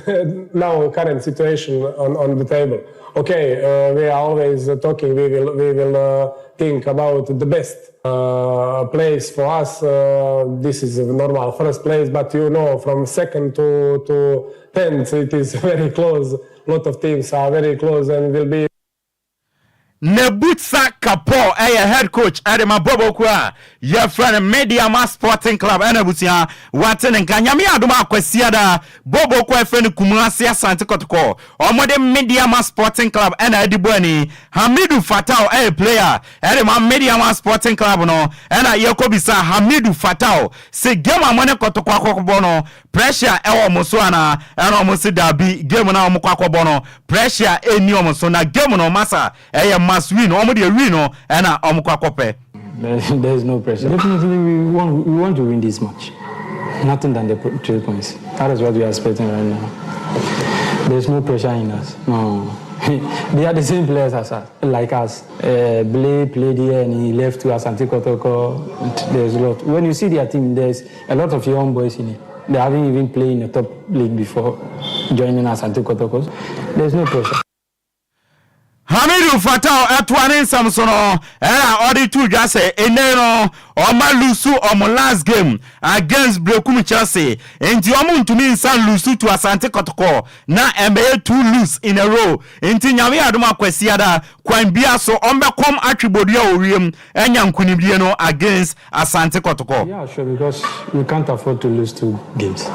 [SPEAKER 15] now current situation on the table. Okay, we are always talking. We will think about the best place for us. This is a normal first place, but from second to 10th, it is very close. A lot of teams are very close and will be
[SPEAKER 2] Nebutsa Kapo ɛyɛ head coach ɛde ma bɔbɔku a yɛfrɛ no Medeama Sporting Club ɛna abusua wate ne nka. Nyame adom Akwasiada bɔbɔku a yɛfrɛ no Kumase Asante Kɔtɔkɔ ɔmɔde Medeama Sporting Club ɛna ɛde bɔ ani. Hamidu Fatao ɛyɛ player ɛde ma Medeama Sporting Club no ɛna yɛkɔ bisa Hamidu Fatao sɛ game a mo ne Kɔtɔkɔ akɔkɔbɔ no pressure ɛwɔ ɔmo so ana? Ɛna ɔmo si dabi, game na ɔmo kɔ akɔbɔ no pressure ɛni ɔmo so na game no masa ɛyɛ must win. Ɔmo deɛ win no ɛna ɔmo kɔ akɔpɛ.
[SPEAKER 16] There is no pressure. Definitely, we want to win this match. Nothing than the 3 points. That is what we are expecting right now. There's no pressure in us. No. they are the same players as us, like us. Blay played here and he left to Asante Kotoko. There's a lot. When you see their team, there's a lot of young boys in it. They haven't even played in the top league before joining Asante Kotoko. There's no pressure.
[SPEAKER 2] Hamidu Fatau ɛtoa ne nsɛm so no ɛna ɔde to dwa sɛ ɛnɛ no ɔma lose ɔmo last game against Berekum Chelsea nti ɔmo ntumi nsan lose to Asante Kɔtɔkɔ na ɛmbɛyɛ two lose in a row nti Nyame adom akwasiada kwan bia so ɔmbɛkɔm atwe bodua wɔ wiem ɛnya nkonimdie no against Asante Kɔtɔkɔ.
[SPEAKER 16] Yeah, sure, because we can't afford to lose two games.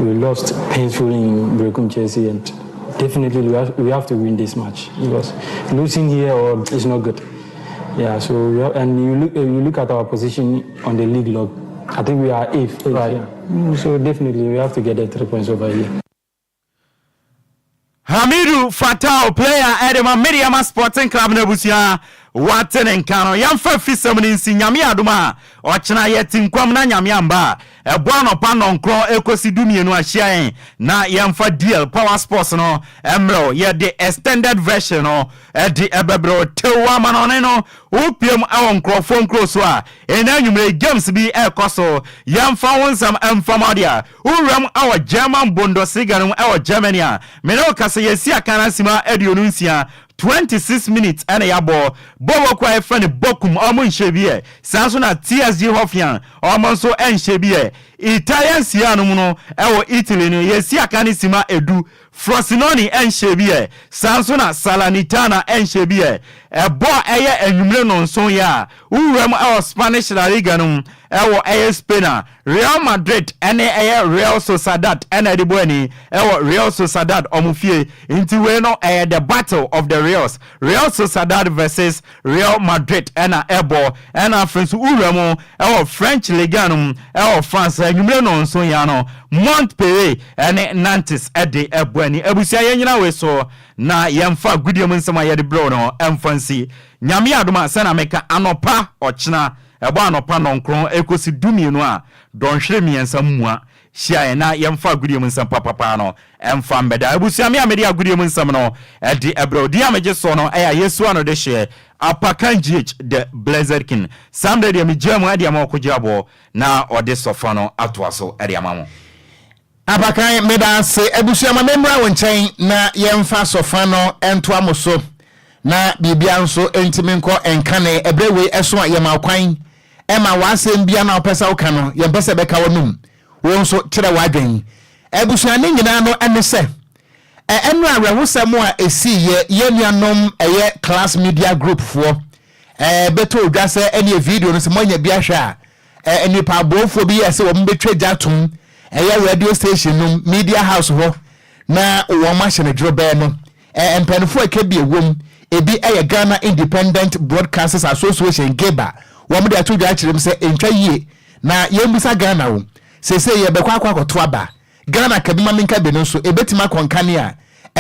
[SPEAKER 16] We lost painfully in Berekum Chelsea and definitely we have to win this match because losing here or is not good. Yeah, so we have, and you look at our position on the league log. I think we are eighth, right? Yeah. So definitely we have to get the 3 points over here.
[SPEAKER 2] Hamidu Fatau player ɛde ma Medeama Sporting Club no abusua wate ne nka no yɛmfa fisɛm no nsi Nyame adom a ɔkyena yɛte nkwam na Nyame amba a ɛbɔ anɔpa nnɔnkorɔ ɛkɔsi 12 ahyia yɛn na yɛmfa DL Power Sports no mmerɛw yɛde extended version no ɛde ɛbɛbrɛw tew ama no ɔne no wopiem ɛwɔ nkurɔfoɔ nkuro so a ɛna anwummerɛ games bi ɛrekɔ so yɛmfa wo nsɛm ɛmfam ade a wowuram ɛwɔ German Bundesliga no mu ɛwɔ Germany a mene wo kasa yɛsi aka no asima 26 26 minutes ɛna yɛabɔ bɔɔl kɔ a yɛfrɛ no Bochum ɔmo nhyɛ bi ɛ saa nso na TSG Hoffenheim ɔmo nso ɛnhyɛ bi ɛ Italian Serie A no mu no ɛwɔ Italy no yɛsi aka ne sima 10 Frosinone ɛnhyɛ bi ɛ saa nso na Salernitana ɛnhyɛ bi ɛ ɛbɔ ɛyɛ anwummerɛ nonson yɛ a wowura mu ɛwɔ Spanish La Liga no mu ɛwɔ ɛyɛ Spain a Real Madrid ɛne ɛyɛ Real Sociedad ɛna ɛde bɔ ani ɛwɔ Real Sociedad ɔmo fie nti wei no ɛyɛ the battle of the Reals, Real Sociedad versus Real Madrid ɛna ɛbɔ ɛna afei nso wura mu ɛwɔ French Ligue no mu ɛwɔ France anwummerɛ nonson yɛ no Montpellier ɛne Nantes ɛde ɛbɔ ani abusua yɛn nyina wei so na yɛmfa agudie mu nsɛm a yɛde brɛw no ɛmfa nsi Nyame adom a sɛna meka anɔpa ɔkyena ɛbɔ anɔpa 9 ɛkɔsi 12 a dɔnhwere 3 mmua hyia yɛn na yɛmfa agudie mu nsɛm papapaa no ɛmfa mbɛda abusua me a mede agudie mu nsɛm no ɛde ɛbrɛw din a megye soɔ no ɛyɛ Yesu ano de hyeɛ Apakan GH the Blessed King sam de deɛ megyaa mu ɛde ama ɔkɔgye aboɔ na ɔde sɔfa no atoa so ɛde ama mo.
[SPEAKER 1] Apakan meda ase abusua ma memmra wo nkyɛn na yɛmfa sɔfa no ntoa mo so na biribia nso ntimi nkɔ nkane ɛberɛ wei ɛso a yɛma kwan ɛma w'asɛm bia na wopɛ sɛ woka no yɛmpɛ sɛ bɛka w'anom wo nso kyerɛ w'adwen abusua ne nyinaa no ɛne sɛ ɛno awerɛhosɛm a ɛsiiɛ yɛn nuanom ɛyɛ Class Media Group foɔ bɛtɔ odwa sɛ ɛne video no sɛ moanya bi ahwɛ a nipa aboɔfoɔ bi yɛ sɛ wɔn bɛtwa gya tom ɛyɛ radio station no media house hɔ na wɔn ahyɛ no dworobɛɛ no mpanimfoɔ a ɛka bi ɛwɔ ebi ɛyɛ Ghana Independent Broadcasters Association GIBA wɔn de ato dwa akyerɛ mu sɛ ntwa yie na yɛn bisa Ghana o sese yɛbɛkɔ akɔ akɔto aba Ghana kabi ma menka bi no nso ebɛtumi akɔ nkane a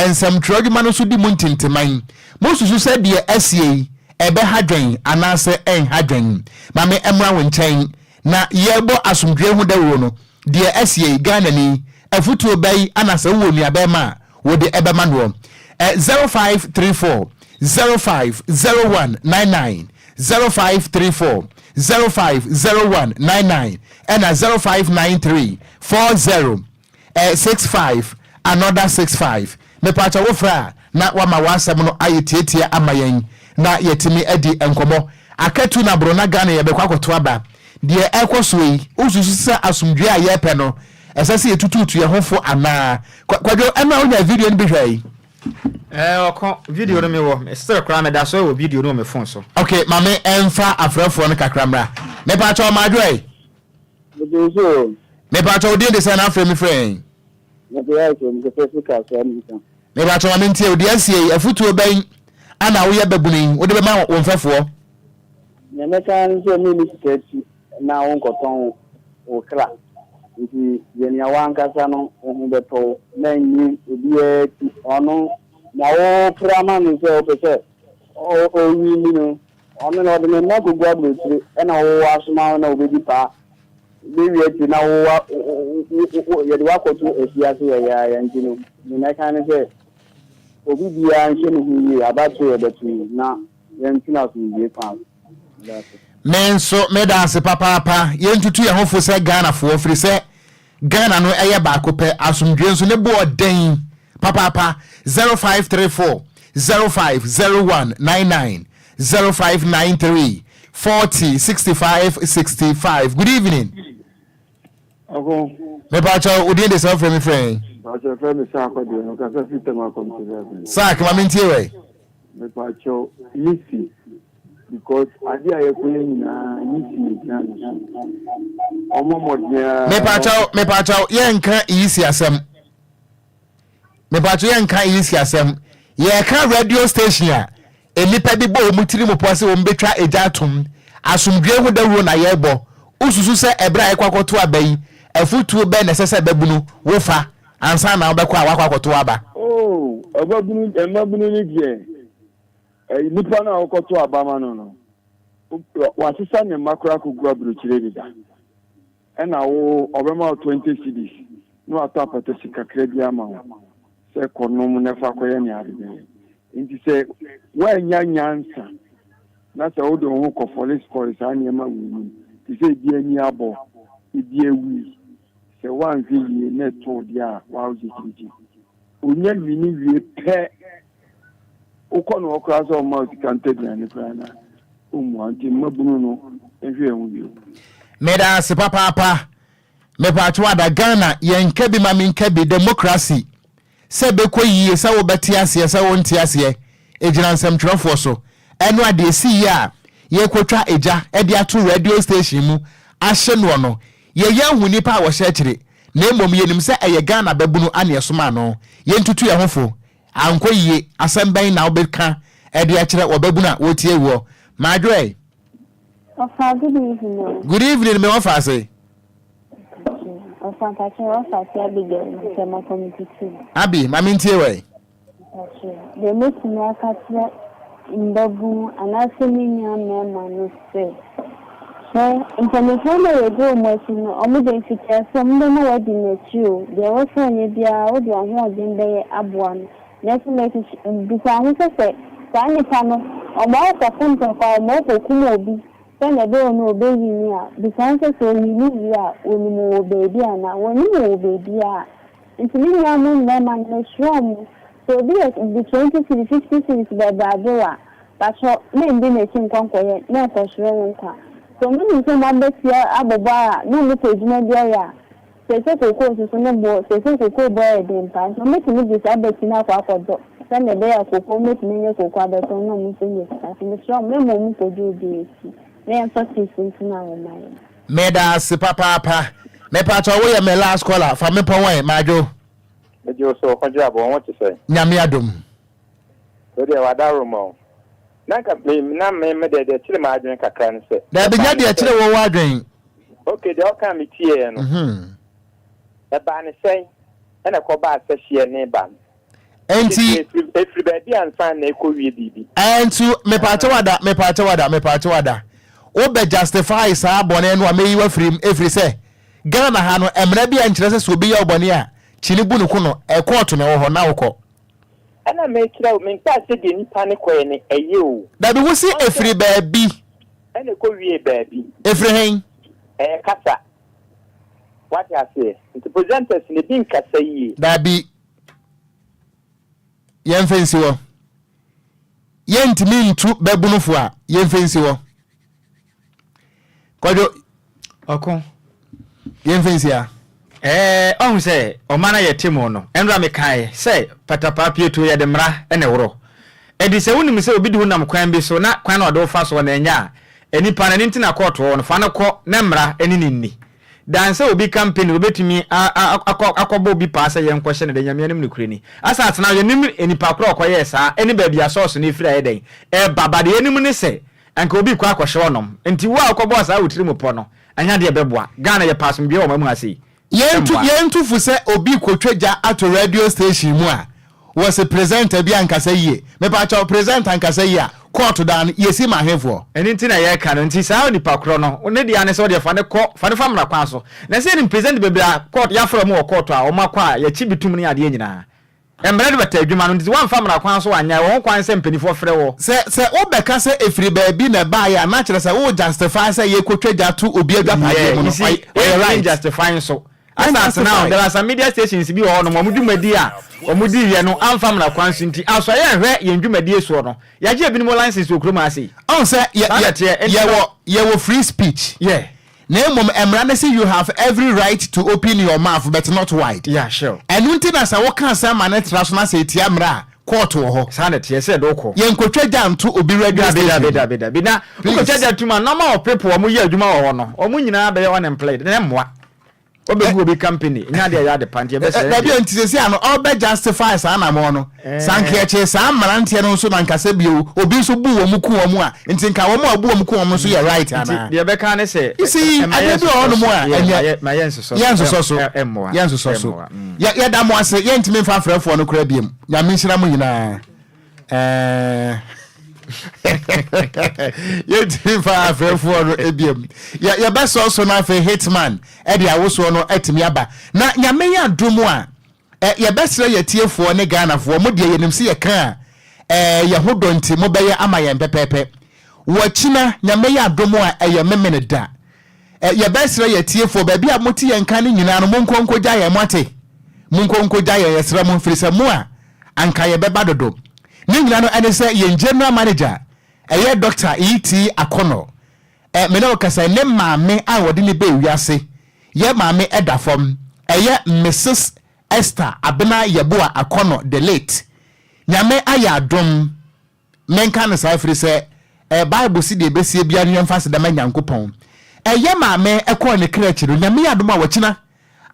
[SPEAKER 1] nsɛmtwerɛ adwuma no nso di mu ntintiman mo susu sɛ deɛ asie yi ɛbɛha dwɛn anaasɛ ɛnha dwɛn maame mmra wo nkyɛn na yɛbɔ asomdwoe ho dawuro no deɛ asie yi Ghana ni afutuo bɛyi anasɛ wowɔ nuabɛrima a wode ɛbɛma noɔ 0534 050199 0534 050199 ɛna 0593 40 65 another 65 mepatwa wofrɛ a na wama w'asɛm no ayɛ tietie ama yɛn na yɛtumi adi nkɔmmɔ akatu na borɔ na Ghana yɛbɛkɔ akɔto aba deɛ ɛkɔ so yi wosusu sɛ asomdwe a yɛpɛ no ɛsɛ sɛ yɛtututu yɛn ho fo anaa Kwadwo ɛno a wonya video no bi hwɛ yi?
[SPEAKER 2] Ɔkɔ video no mi wɔ still koraa meda so wɔ video no wɔ me phone so.
[SPEAKER 1] Ok maame ɛmfa afrɛfoɔ no kakra mmra mepatwa ɔmaadwoɛ mepatwa odin de sɛ na afrɛ mi frɛ yɛn. Mepatwa maame ntie odi asie yi afutuo bɛn ana woyɛ bɛbunu yi wode bɛma wo mfɛfoɔ?
[SPEAKER 7] Nea mɛka ne sɛ menni sika akyi na wonkɔtɔn wo kra nti yɛ nea w'ankasa no wo ho bɛtɔ wo na nni obiara akyi ɔno na wopere ama no sɛ wopɛ sɛ ɔwini no ɔno na ɔde ne mma kɔgu aburokyire ɛna wowɔ asoma wo na wobɛdi paa.
[SPEAKER 17] Bɛwie akyi na wo wa wo wo yɛde wo akɔto afiase yɛyaaya nti no nea mɛka ne sɛ obi biara nhwɛ ne ho yie abatoɔ yɛbɛto yi na yɛnto no asomdwoeɛ kwan so. Meda ase.
[SPEAKER 1] Me nso meda ase papaapa. Yɛntutu yɛn ho fo sɛ Ghanafoɔ firi sɛ Ghana no ɛyɛ baako pɛ. Asomdwoeɛ nso ne boɔ den papaapa. 0534 05 01 99 0593 40 65 65. Good evening.
[SPEAKER 18] Ɔko.
[SPEAKER 1] Mepakyɛw, wo din de sɛ wofrɛ me frɛ yɛn?
[SPEAKER 18] Pakyɛw frɛ me Saak ɔdeɛ no kasa fi Tema Community Seven.
[SPEAKER 1] Saak ma mentie wɛ.
[SPEAKER 18] Mepakyɛw Yisi because adeɛ a yɛkɔ yɛ nyinaa Yisi na egyina ne so. Ɔmɔ mmɔden ara.
[SPEAKER 1] Mepakyɛw mepakyɛw yɛnka Yisi asɛm. Mepakyɛw yɛnka Yisi asɛm. Yɛka radio station a Nnipa bi bɔ wɔn tirim pɔ sɛ wɔbɛtwa egya atom. Asomdwoeɛ ho dawuro na yɛrebɔ. Wosusu sɛ ɛberɛ a yɛkɔ akɔto aba yi, afotuo bɛn na ɛsɛ sɛ babunu wo fa ansa na wobɛkɔ a woakɔ akɔto aba?
[SPEAKER 18] Oh, ɔbabunu, mmabunu no deɛ, eh, nipa no a wokɔto aba ma no no, wasesa ne mma koraa kɔgu aburokyire deda. Ɛna wo, ɔbɛma wo 20 cedis na watɔ apatasi kakra bi ama wo sɛ kɔnom na fa kɔyɛ nea ade bɛyɛ. Enti sɛ woannya nyansa na sɛ wode wo ho kɔfɔresfɔre saa nneɛma wei mu te sɛ ebi ani abɔ, ebi awu yi, sɛ woanhwɛ yie na ɛto wo deɛ a, woawo gyegyeegye. Onya nwini wie pɛ, wokɔ ne hɔ koraa sɛ ɔmma wo sika ntɔ aduane koraa no a, ɔmmua. Nti mmabunu no nhwɛ yɛn ho bio.
[SPEAKER 1] Meda ase papaapa. Mepatwo ada Ghana yɛnka bi ma menka bi democracy sɛ ɛbɛkɔ yie sɛ wobɛte aseɛ sɛ wonte aseɛ ɛgyina nsɛmtwerɛfoɔ so ɛno a deɛ ɛsiiɛ a yɛkɔtwa egya de ato radio station mu ahye noɔ no yɛyɛ ahu nnipa a wɔhyɛ akyire na mmom yɛnim sɛ ɛyɛ Ghana babunu ane ɛsomaa no yɛntutu yɛn ho fo ankɔ yie asɛm bɛn na wobɛka de akyerɛ wɔbabunu a wɔtie woɔ Madwoɛ.
[SPEAKER 19] Ɔfa good evening o.
[SPEAKER 1] Good evening me wɔfa ase.
[SPEAKER 19] Ɔfa mpakyɛ wɔfa ase Abigail Ntɛma community two.
[SPEAKER 1] Abi ma me ntie wɛ.
[SPEAKER 19] Mpakyɛ deɛ mɛtumi aka kyerɛ mbabun anaasɛ me nua mmarima no sɛ hwɛ mpaninfoɔ no a yɛdi wɔn akyi no wɔn deɛ mfitiaseɛ wɔn bɛma wadi n'akyi o deɛ ɛwɔ sɛ ɔnyɛ biara wode w'ahoɔden bɛyɛ aboa no Nanso mebisa ho sɛ, sɛ saa nipa no, ɔma ɔkɔko ntɔkwa, ɔma ɔkɔkum obi sɛnea ɛbɛyɛ no ɔbɛwini a, bisa ho sɛ, sɛ ɔwini wie a, wɔnim wo wɔ baabi anaa? Wɔnnim wo wɔ baabiara. Nti me nuanom mmarima no, mesrɛ mo, sɛ obi yɛ de 20 cedis, 50 cedis bɛbraabe wo a, patrɔ, mɛndi n'akyi nkɔ nkɔyɛ na nkɔhwere wo nkwa. Sɛ wɔnim sɛ moabɛtua abɔbɔ a na wɔpɛ adwuma bi ayɛ a, Seesei kookoo nso so ne bo, seesei kookoo bo ayɛ den paa, nti wɔbɛtumi de saa bɛti no akɔ akɔdɔ sɛdeɛ ɛbɛyɛ a kookoo, wɔbɛtumi anya kookoo abɛtɔn na wɔn nso anya sika. Nti mesrɛ wo, mɛma wɔn nkɔduru obiara akyi na yɛmfa peace ntena hɔ ma yɛn.
[SPEAKER 1] Medaase papaapa. Mepakyɛw woyɛ me last caller fa me pɔn ɛ madwo.
[SPEAKER 20] Megye wo so Ɔkɔgye Aboɔ, wo ho te sɛn?
[SPEAKER 1] Nyame adom.
[SPEAKER 20] Wo deɛ w'adaworo ma o. Na nka me na me me deɛ deɛ ɛkyere m'adwene kakra ne sɛ.
[SPEAKER 1] Daabi nyɛ deɛ ɛkyere wo w'adwene.
[SPEAKER 20] Ok deɛ ɔkaa me tieɛ no. Ɛbaa ne sɛn ɛna ɛkɔbaa sɛ hyeɛ ne ba no.
[SPEAKER 1] Ɛnti.
[SPEAKER 20] Ɛfiri baabi ansa na ɛkɔ wie biribi.
[SPEAKER 1] Ɛnti mepaakyɛw ada mepaakyɛw ada mepaakyɛw ada wo bɛ justify saa bɔne no a mɛyi wo afiri mu ɛfiri sɛ Ghana ha no mmara bi a nkyerɛ sɛ sɛ obi yɛ wo bɔne a kyini bu no ko no ɛkɔɔto na ɛwɔ hɔ na wokɔ.
[SPEAKER 20] Ɛna mekyerɛ wo, menkaa sɛ deɛ nipa no kɔɛ no ɛyɛ o.
[SPEAKER 1] Dabi, wo se ɛfiri baabi.
[SPEAKER 20] Ɛna ɛkɔ wiee baabi.
[SPEAKER 1] Ɛfiri hen?
[SPEAKER 20] Ɛyɛ kasa. Wate aseɛ? Nti presenters no ebi nkasa yie.
[SPEAKER 1] Dabi, yɛmfa nsi hɔ. Yɛntumi ntu babunufo a, yɛmfa nsi hɔ. Kwadwo.
[SPEAKER 2] Ɔko.
[SPEAKER 1] Yɛmfa nsi ha.
[SPEAKER 2] Ɛɛ, ɔhu sɛ ɔman a yɛte mu no, ɛnora mekae sɛ patapaa pieto yɛde mmara na ɛworɔ. Ɛnti sɛ wonim sɛ obi de wo nam kwan bi so na kwan a ɔde wo fa soɔ no ɛnyɛ a, nipa no, ɛno nti na kɔɔto wɔ hɔ no, fa no kɔ na mmara ne no nni. Dan sɛ obi kampeni obetumi akɔ akɔbɔ obi paa sɛ yɛnkɔhyɛ no dɛ, Nyame anim nokorɛ ni. Asa atena hɔ, yɛnnim nipa korɔ a ɔkɔyɛɛ saa ɛne baabi a sɔɔso no firi ayɛ dɛn ɛreba, but deɛ yɛnim ne sɛ Anka obi rekɔ akɔhye ɔnom. Nti wo a wokɔbɔɔ saa wo tirim pɔ no, ɛnyɛ adeɛ a ɛbɛboa. Ghana yɛpɛ asomdwoeɛ wɔ ɔman mu ha sei.
[SPEAKER 1] Yɛntu
[SPEAKER 2] Ɛmmoa.
[SPEAKER 1] yɛntu fo sɛ obi rekɔtwa gya ato radio station mu a, wɔse presenter bi ankasa yie. Mepakyɛw, presenter ankasa yie a, Kɔɔto daa no, yɛsi ma ahefoɔ?
[SPEAKER 2] Ɛno nti na yɛreka no. Nti saa onipa korɔ no, ne deɛ ara ne sɛ wodeɛ fa no kɔ, fa no fa mmara kwan so. Na sɛ yɛnim president bebree a court, yɛafrɛ wɔn wɔ court a wɔn akɔ a yɛkye bi tom ne adeɛ nyinaa. Mmara no bata adwuma no, nti sɛ woamfa mmara kwan so anyɛ a, ɛwɔ ho kwan sɛ mpanimfoɔ frɛ wo.
[SPEAKER 1] Sɛ sɛ wobɛka sɛ ɛfiri baabi na ɛbaeɛ a, na kyerɛ sɛ wo justify sɛ yɛkɔtwa gya to obi agyapadeɛ
[SPEAKER 2] Yeah,
[SPEAKER 1] mu no.
[SPEAKER 2] you see,
[SPEAKER 1] Ɔyɛ ɔyɛ
[SPEAKER 2] yɛntumi
[SPEAKER 1] right.
[SPEAKER 2] justify nso. As
[SPEAKER 1] Ɛn
[SPEAKER 2] at now,
[SPEAKER 1] justify.
[SPEAKER 2] there are some media stations bi wɔ hɔnom, wɔn dwumadi a wɔn diiɛ no amfa mmara kwan so nti, asɔeɛ nhwɛ yɛn dwumadie soɔ no, yɛagye ebinom license wɔ kurom ha sei.
[SPEAKER 1] Ɔhu sɛ yɛ
[SPEAKER 2] Saa na
[SPEAKER 1] yɛ
[SPEAKER 2] ɛteɛ, enti no.
[SPEAKER 1] yɛwɔ yɛwɔ free speech.
[SPEAKER 2] Yeah.
[SPEAKER 1] Na mmom mmara no se you have every right to open your mouth but not wide.
[SPEAKER 2] Yeah, sure.
[SPEAKER 1] Ɛno nti na sɛ woka asɛm ma no tra so na sɛ ɛtia mmara a, court wɔ hɔ.
[SPEAKER 2] Saa na ɛteɛ, sɛ ɛde wokɔ.
[SPEAKER 1] Yɛnkɔtwa gya nto obi radio
[SPEAKER 2] Dabi,
[SPEAKER 1] station.
[SPEAKER 2] dabi, dabi, dabi. Na
[SPEAKER 1] Please.
[SPEAKER 2] wokɔtwa gya tom a, number of people a wɔyɛ adwuma wɔ hɔ no, wɔn nyinaa bɛyɛ unemployed, na ɛmmoa. Wobɛgu obi company, nyɛ adeɛ a ɛyɛ ade pa nti yɛbɛsrɛ
[SPEAKER 1] Dabi
[SPEAKER 2] deɛ.
[SPEAKER 1] nti sɛsi ano ɔbɛ justify saa anamɔ no. Saa nka yɛkyee saa mmeranteɛ no nso na nka sɛ bio obi nso bu wɔn ku wɔn a nti nka wɔn a wɔbu wɔn ku wɔn nso yɛ right
[SPEAKER 2] Nti
[SPEAKER 1] anaa?
[SPEAKER 2] deɛ ɛbɛka ne sɛ
[SPEAKER 1] You see,
[SPEAKER 2] ɛma
[SPEAKER 1] adeɛ bi wɔ hɔnom a
[SPEAKER 2] yɛnsosɔ so.
[SPEAKER 1] ɛnyɛ
[SPEAKER 2] Ma yɛnsosɔ so.
[SPEAKER 1] yɛnsosɔ so
[SPEAKER 2] Ɛmmoa.
[SPEAKER 1] yɛnsosɔ so.
[SPEAKER 2] Ɛmmoa. Mm.
[SPEAKER 1] Yɛ yɛda mo ase yɛntumi mfa afrɛfoɔ no koraa biom. Nyame nhyira mo nyinaa. Ɛɛ yɛntumi mfa afrɛfoɔ no biom. Yɛ yɛbɛsɔ so no afei hitman ɛde awosoɔ no atumi aba. Na Nyame yɛ adom a Ɛ, yɛbɛsrɛ yɛn atiefoɔ ne Ghanafoɔ, mo deɛ yɛnim sɛ yɛka a, ɛɛ, yɛn ho dɔ nti mobɛyɛ ama yɛn pɛpɛɛpɛ. Wɔ akyina, Nyame yɛ adom a, ɛyɛ Memene da. Ɛ, yɛbɛsrɛ yɛn atiefoɔ, baabi a mote yɛn nka no nyinaa no, monkɔ nkɔgya yɛn, moate? Monkɔ nkɔgya yɛn, yɛsrɛ mo, firi sɛ mo a, anka yɛbɛba dodo. Ne nyinaa no ɛne sɛ yɛn General Manager, ɛyɛ Dɔkta E.T. Akonnor, ɛ, me ne wo kasa yi, ne maame a wɔde no bɛɛ wiase, Yɛ maame da fam. Ɛyɛ Misis Esther Abena Yeboah Akɔnɔ the late. Nyame ayɛ adom, menka no saa ɛfiri sɛ eh, Bible se deɛ ɛbɛsie biara no yɛmfa aseda ma Nyankopɔn. Ɛyɛ maame kɔɔ ne kra akyi no, Nyame yɛ adom a wɔkyena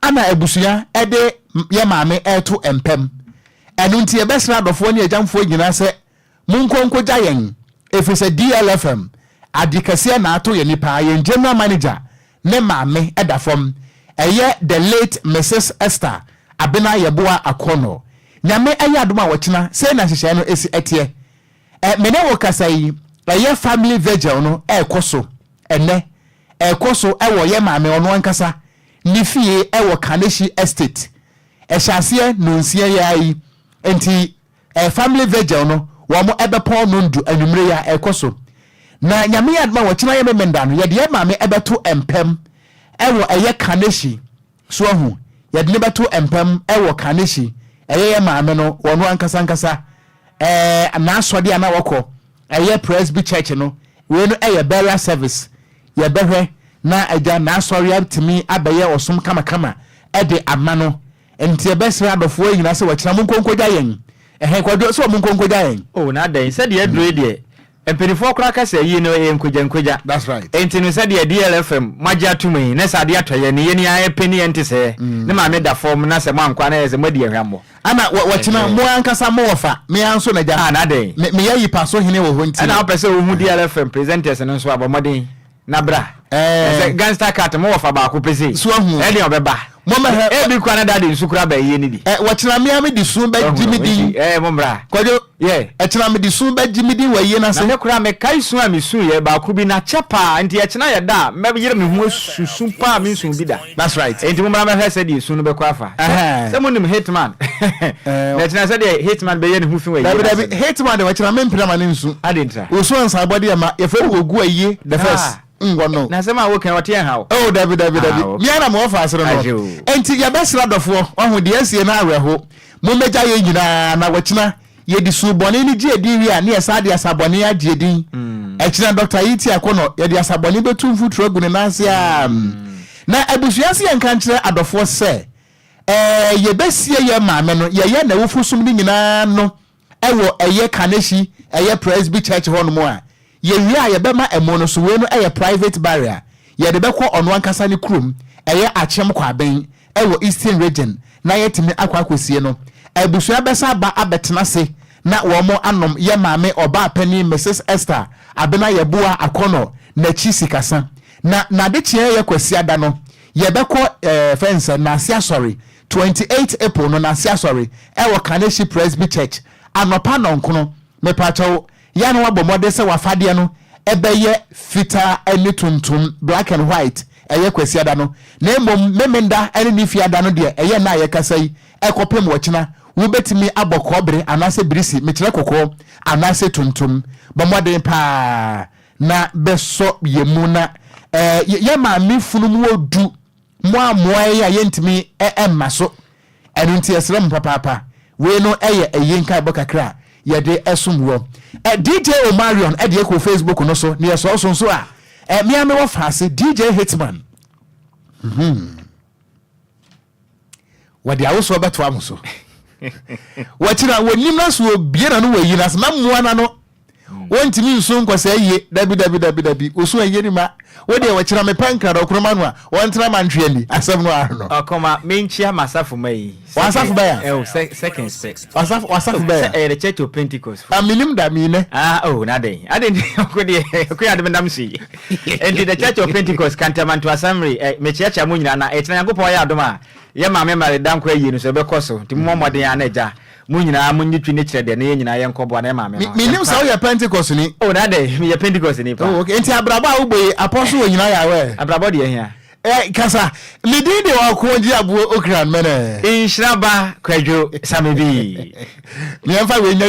[SPEAKER 1] ana abusua de yɛ maame reto mpam. Ɛno nti yɛbɛsrɛ adɔfoɔ ne agyamfoɔ nyinaa sɛ Monkɔ nkɔgya yɛn, ɛfiri sɛ DLFM, ade kɛseɛ na ato yɛn nipa, yɛn General Manager ne maame da fam, ɛyɛ the late Misis Esther Abena Yeboah Akonor. Nyame ɛyɛ adom a ɔkyena sei na nhyehyɛeɛ no ɛsi ɛteɛ. Ɛ, me ne wo kasa yi, ɛyɛ family vigil no ɛrekɔ so ɛnnɛ, ɛrekɔ so ɛwɔ yɛn maame ɔno ankasa ne fie ɛwɔ Kaneshie Estate. Ɛhyɛ aseɛ nonsia yi ara yi, nti Eh family vigil no wɔn ɛbɛpɔn nondu anwummere yi a ɛkɔ so. Na Nyame yɛ adom a wɔkyena yɛ Memenda no yɛde yɛn maame ɛbɛto mpam ɛwɔ ɛyɛ Kaneshie so ahu yɛde no bɛto mpam ɛwɔ Kaneshie ɛyɛ yɛn maame no wɔn ankasa ankasa ɛɛ n'asɔde a na wɔkɔ ɛyɛ Presby Church no wei no ɛyɛ burial service yɛbɛhwɛ na agya n'asɔre atumi abɛyɛ ɔsom kamakama ɛde ama no. Nti yɛbɛsrɛ adɔfoɔ yi nyinaa sɛ wɔkyena monkɔ nkɔgya yɛn. Ɛhɛn Kwadwo, sɛ wɔn nkɔ nkɔgya yɛn.
[SPEAKER 2] Oh na adɛn, sɛdeɛ aduro yi deɛ, mpaninfoɔ koraa ka sɛ ayie no ɛyɛ nkogya nkogya.
[SPEAKER 1] That's right.
[SPEAKER 2] Enti no sɛdeɛ DLFM moagye atom yi, na sɛ adeɛ atɔ yɛn ne yɛn ara yɛpɛ ni ɛnte sɛɛ, ne maame da fam na sɛ moankɔ a na ɛyɛ sɛ moadi yɛn hwammɔ.
[SPEAKER 1] Ana wɔ wɔkyena mo ankasa mo wɔfa, me ara nso na gya.
[SPEAKER 2] Ah na adɛn.
[SPEAKER 1] Me meyɛ ayipa so hene wɔ hɔ nti
[SPEAKER 2] Ɛna
[SPEAKER 1] no.
[SPEAKER 2] wopɛ sɛ wohu DLFM presenters no nso a, bɔ mmɔden. Na bra.
[SPEAKER 1] Ɛɛ.
[SPEAKER 2] Sɛ gangster cat mo wɔfa baako pɛ sei.
[SPEAKER 1] So ahu.
[SPEAKER 2] Ɛdeɛ ɔbɛba.
[SPEAKER 1] Mo mɛhwɛ.
[SPEAKER 2] Ebi kura na daddy nso kura bɛ yie ni bi.
[SPEAKER 1] Ɛ wɔkyena mea me de sun bɛ gye me din.
[SPEAKER 2] Ɛɛ mo mbra.
[SPEAKER 1] Kwadwo.
[SPEAKER 2] Yeah.
[SPEAKER 1] Ɛkyena me de sun bɛ gye me din wɔ ayie no ase.
[SPEAKER 2] Na me kura me kae sun a me sun yɛ baako bi na kyɛ paa nti ɛkyena yɛ da a mɛ yere me ho asusu paa me nsun bi da.
[SPEAKER 1] That's right.
[SPEAKER 2] Enti mo mmra mɛhwɛ sɛdeɛ sun no bɛkɔ afa.
[SPEAKER 1] Ɛhɛn.
[SPEAKER 2] Sɛ mo nim hitman. Na ɛkyena sɛdeɛ hitman bɛyɛ ne ho fi wɔ ayie no
[SPEAKER 1] Dabi
[SPEAKER 2] ase
[SPEAKER 1] dabi
[SPEAKER 2] no.
[SPEAKER 1] hitman deɛ wɔkyena me mpena ma ne nsu.
[SPEAKER 2] Adɛn ntira?
[SPEAKER 1] Osu ansa abɔde ɛma yɛfrɛ no ogu ayie the first ngɔ no.
[SPEAKER 2] Na asɛm a woka yi ɔte ɛnha wo?
[SPEAKER 1] Oh dabi dabi dabi
[SPEAKER 2] Ah, okay.
[SPEAKER 1] me ara na mewɔ fa asere no.
[SPEAKER 2] Agye o.
[SPEAKER 1] Enti yɛbɛsrɛ adɔfoɔ wahu deɛ asie no awerɛho. Mommɛgya yɛn nyinaa na wɔkyena Yɛde su bɔne no gye edin wie a, ne yɛsan de asabɔne agye edin. Ɛkyena Dɔkta Yiti Akonnor, yɛde asabɔne bɛtu mfuturo agu ne nan ase ara. Na abusua se yɛnka nkyerɛ adɔfoɔ sɛ, ɛɛ, yɛbɛsie yɛn maame no, yɛyɛ n'awufosom no nyinaa no wɔ ɛyɛ Kaneshie, ɛyɛ Presby Church hɔnom a, Yɛwie a yɛbɛma ɛmo no so, wei no yɛ private burial, yɛde bɛkɔ ɔno ankasa ne kurom, ɛyɛ Akyem Kwaben wɔ Eastern Region na yɛatumi akɔ akɔsie no. Abusua bɛsan aba abɛtena ase na wɔn anom yɛ maame ɔbaa panin Misis Esther Abena Yeboah Akonnor n'akyi sikasa. Na n'adekyeɛ yɛ Kwasiada no, yɛbɛkɔ ɛɛ fɛn sɛ Nase Asɔre, 28 April no Nase Asɔre ɛwɔ Kaneshie Presby Church anɔpa nnɔnkono. Mepakyɛw. Yɛ a na wabɔ mmɔden sɛ w'afadeɛ no bɛyɛ fitaa ne tuntum, black and white, ɛyɛ Kwasiada no, na mmom Memenda ne ne Fiada no deɛ ɛyɛ nnɛ a yɛkasa yi kɔpem ɔkyena, wobɛtumi abɔ kɔbere anaasɛ birisi, mekyerɛ kɔkɔɔ anaasɛ tuntum. Bɔ mmɔden pa ara na bɛsɔ yɛn mu na yɛn maame funu mu ɔdu. Mo a mmoa yi a yɛntumi mma so, ɛno nti yɛsrɛ mo papaapa. Wei no yɛ ayie nkaebɔ kakra a yɛde som wɔ. DJ Omarion de ɛkɔ Facebook no so na yɛsɔɔ so nso a, me ara mewɔ faase DJ Hitman. Hmm. Wɔde awosoɔ bɛtoa mo so. Wɔkyerɛ wɔnim na so obie na no wɔyi na so mɛmmoa na no. Wɔntumi nsu nkɔsɛ ayie. Dabi dabi dabi dabi. Osu ayie ni ma. Wo deɛ wɔkyerɛ mepɛ nkra dɛ ɔkoroma no a wɔntena ma ntwe ani. Asɛm no ara no.
[SPEAKER 2] Ɔkoma, menkyia m'asafo ma yi.
[SPEAKER 1] W'asafo bɛn a?
[SPEAKER 2] Oh, seconds pɛ.
[SPEAKER 1] W'asafo, w'asafo bɛn a?
[SPEAKER 2] Sɛ ɛyɛ the Church of Pentecost fo.
[SPEAKER 1] Ah, menim da, meinɛ.
[SPEAKER 2] Ah, oh, na adɛn? Adɛn nti ɔko deɛ, ɔko yɛ ade menam so yi. Enti the Church of Pentecost, Kantamanto Assembly, eh, mekyeakyea mo nyinaa na ɛkyena Nyankopɔn ayɛ adom a, yɛ maame Mary Dankwa ayie no so ɛbɛkɔ so. Nti mommɔ mmɔden ara na agya, Mo nyinaa monnye twi ne kyerɛ deɛ na yɛn nyinaa yɛnkɔ boa na yɛn maame no.
[SPEAKER 1] Menim sɛ woyɛ Pentecostni.
[SPEAKER 2] Oh, na dɛn? Meyɛ Pentecostni paa.
[SPEAKER 1] Oh, okay. Nti abrabɔ a wobɔ yi, apɔso wɔ nyinaa yɛ aware?
[SPEAKER 2] Abrabɔ deɛ hia.
[SPEAKER 1] Eh, kasa. Me din de Ɔko Gye Aboɔ Okran Mɛnɛ.
[SPEAKER 2] Nhyira ba Kwadwo Same bi.
[SPEAKER 1] Meɛmfa wei nya.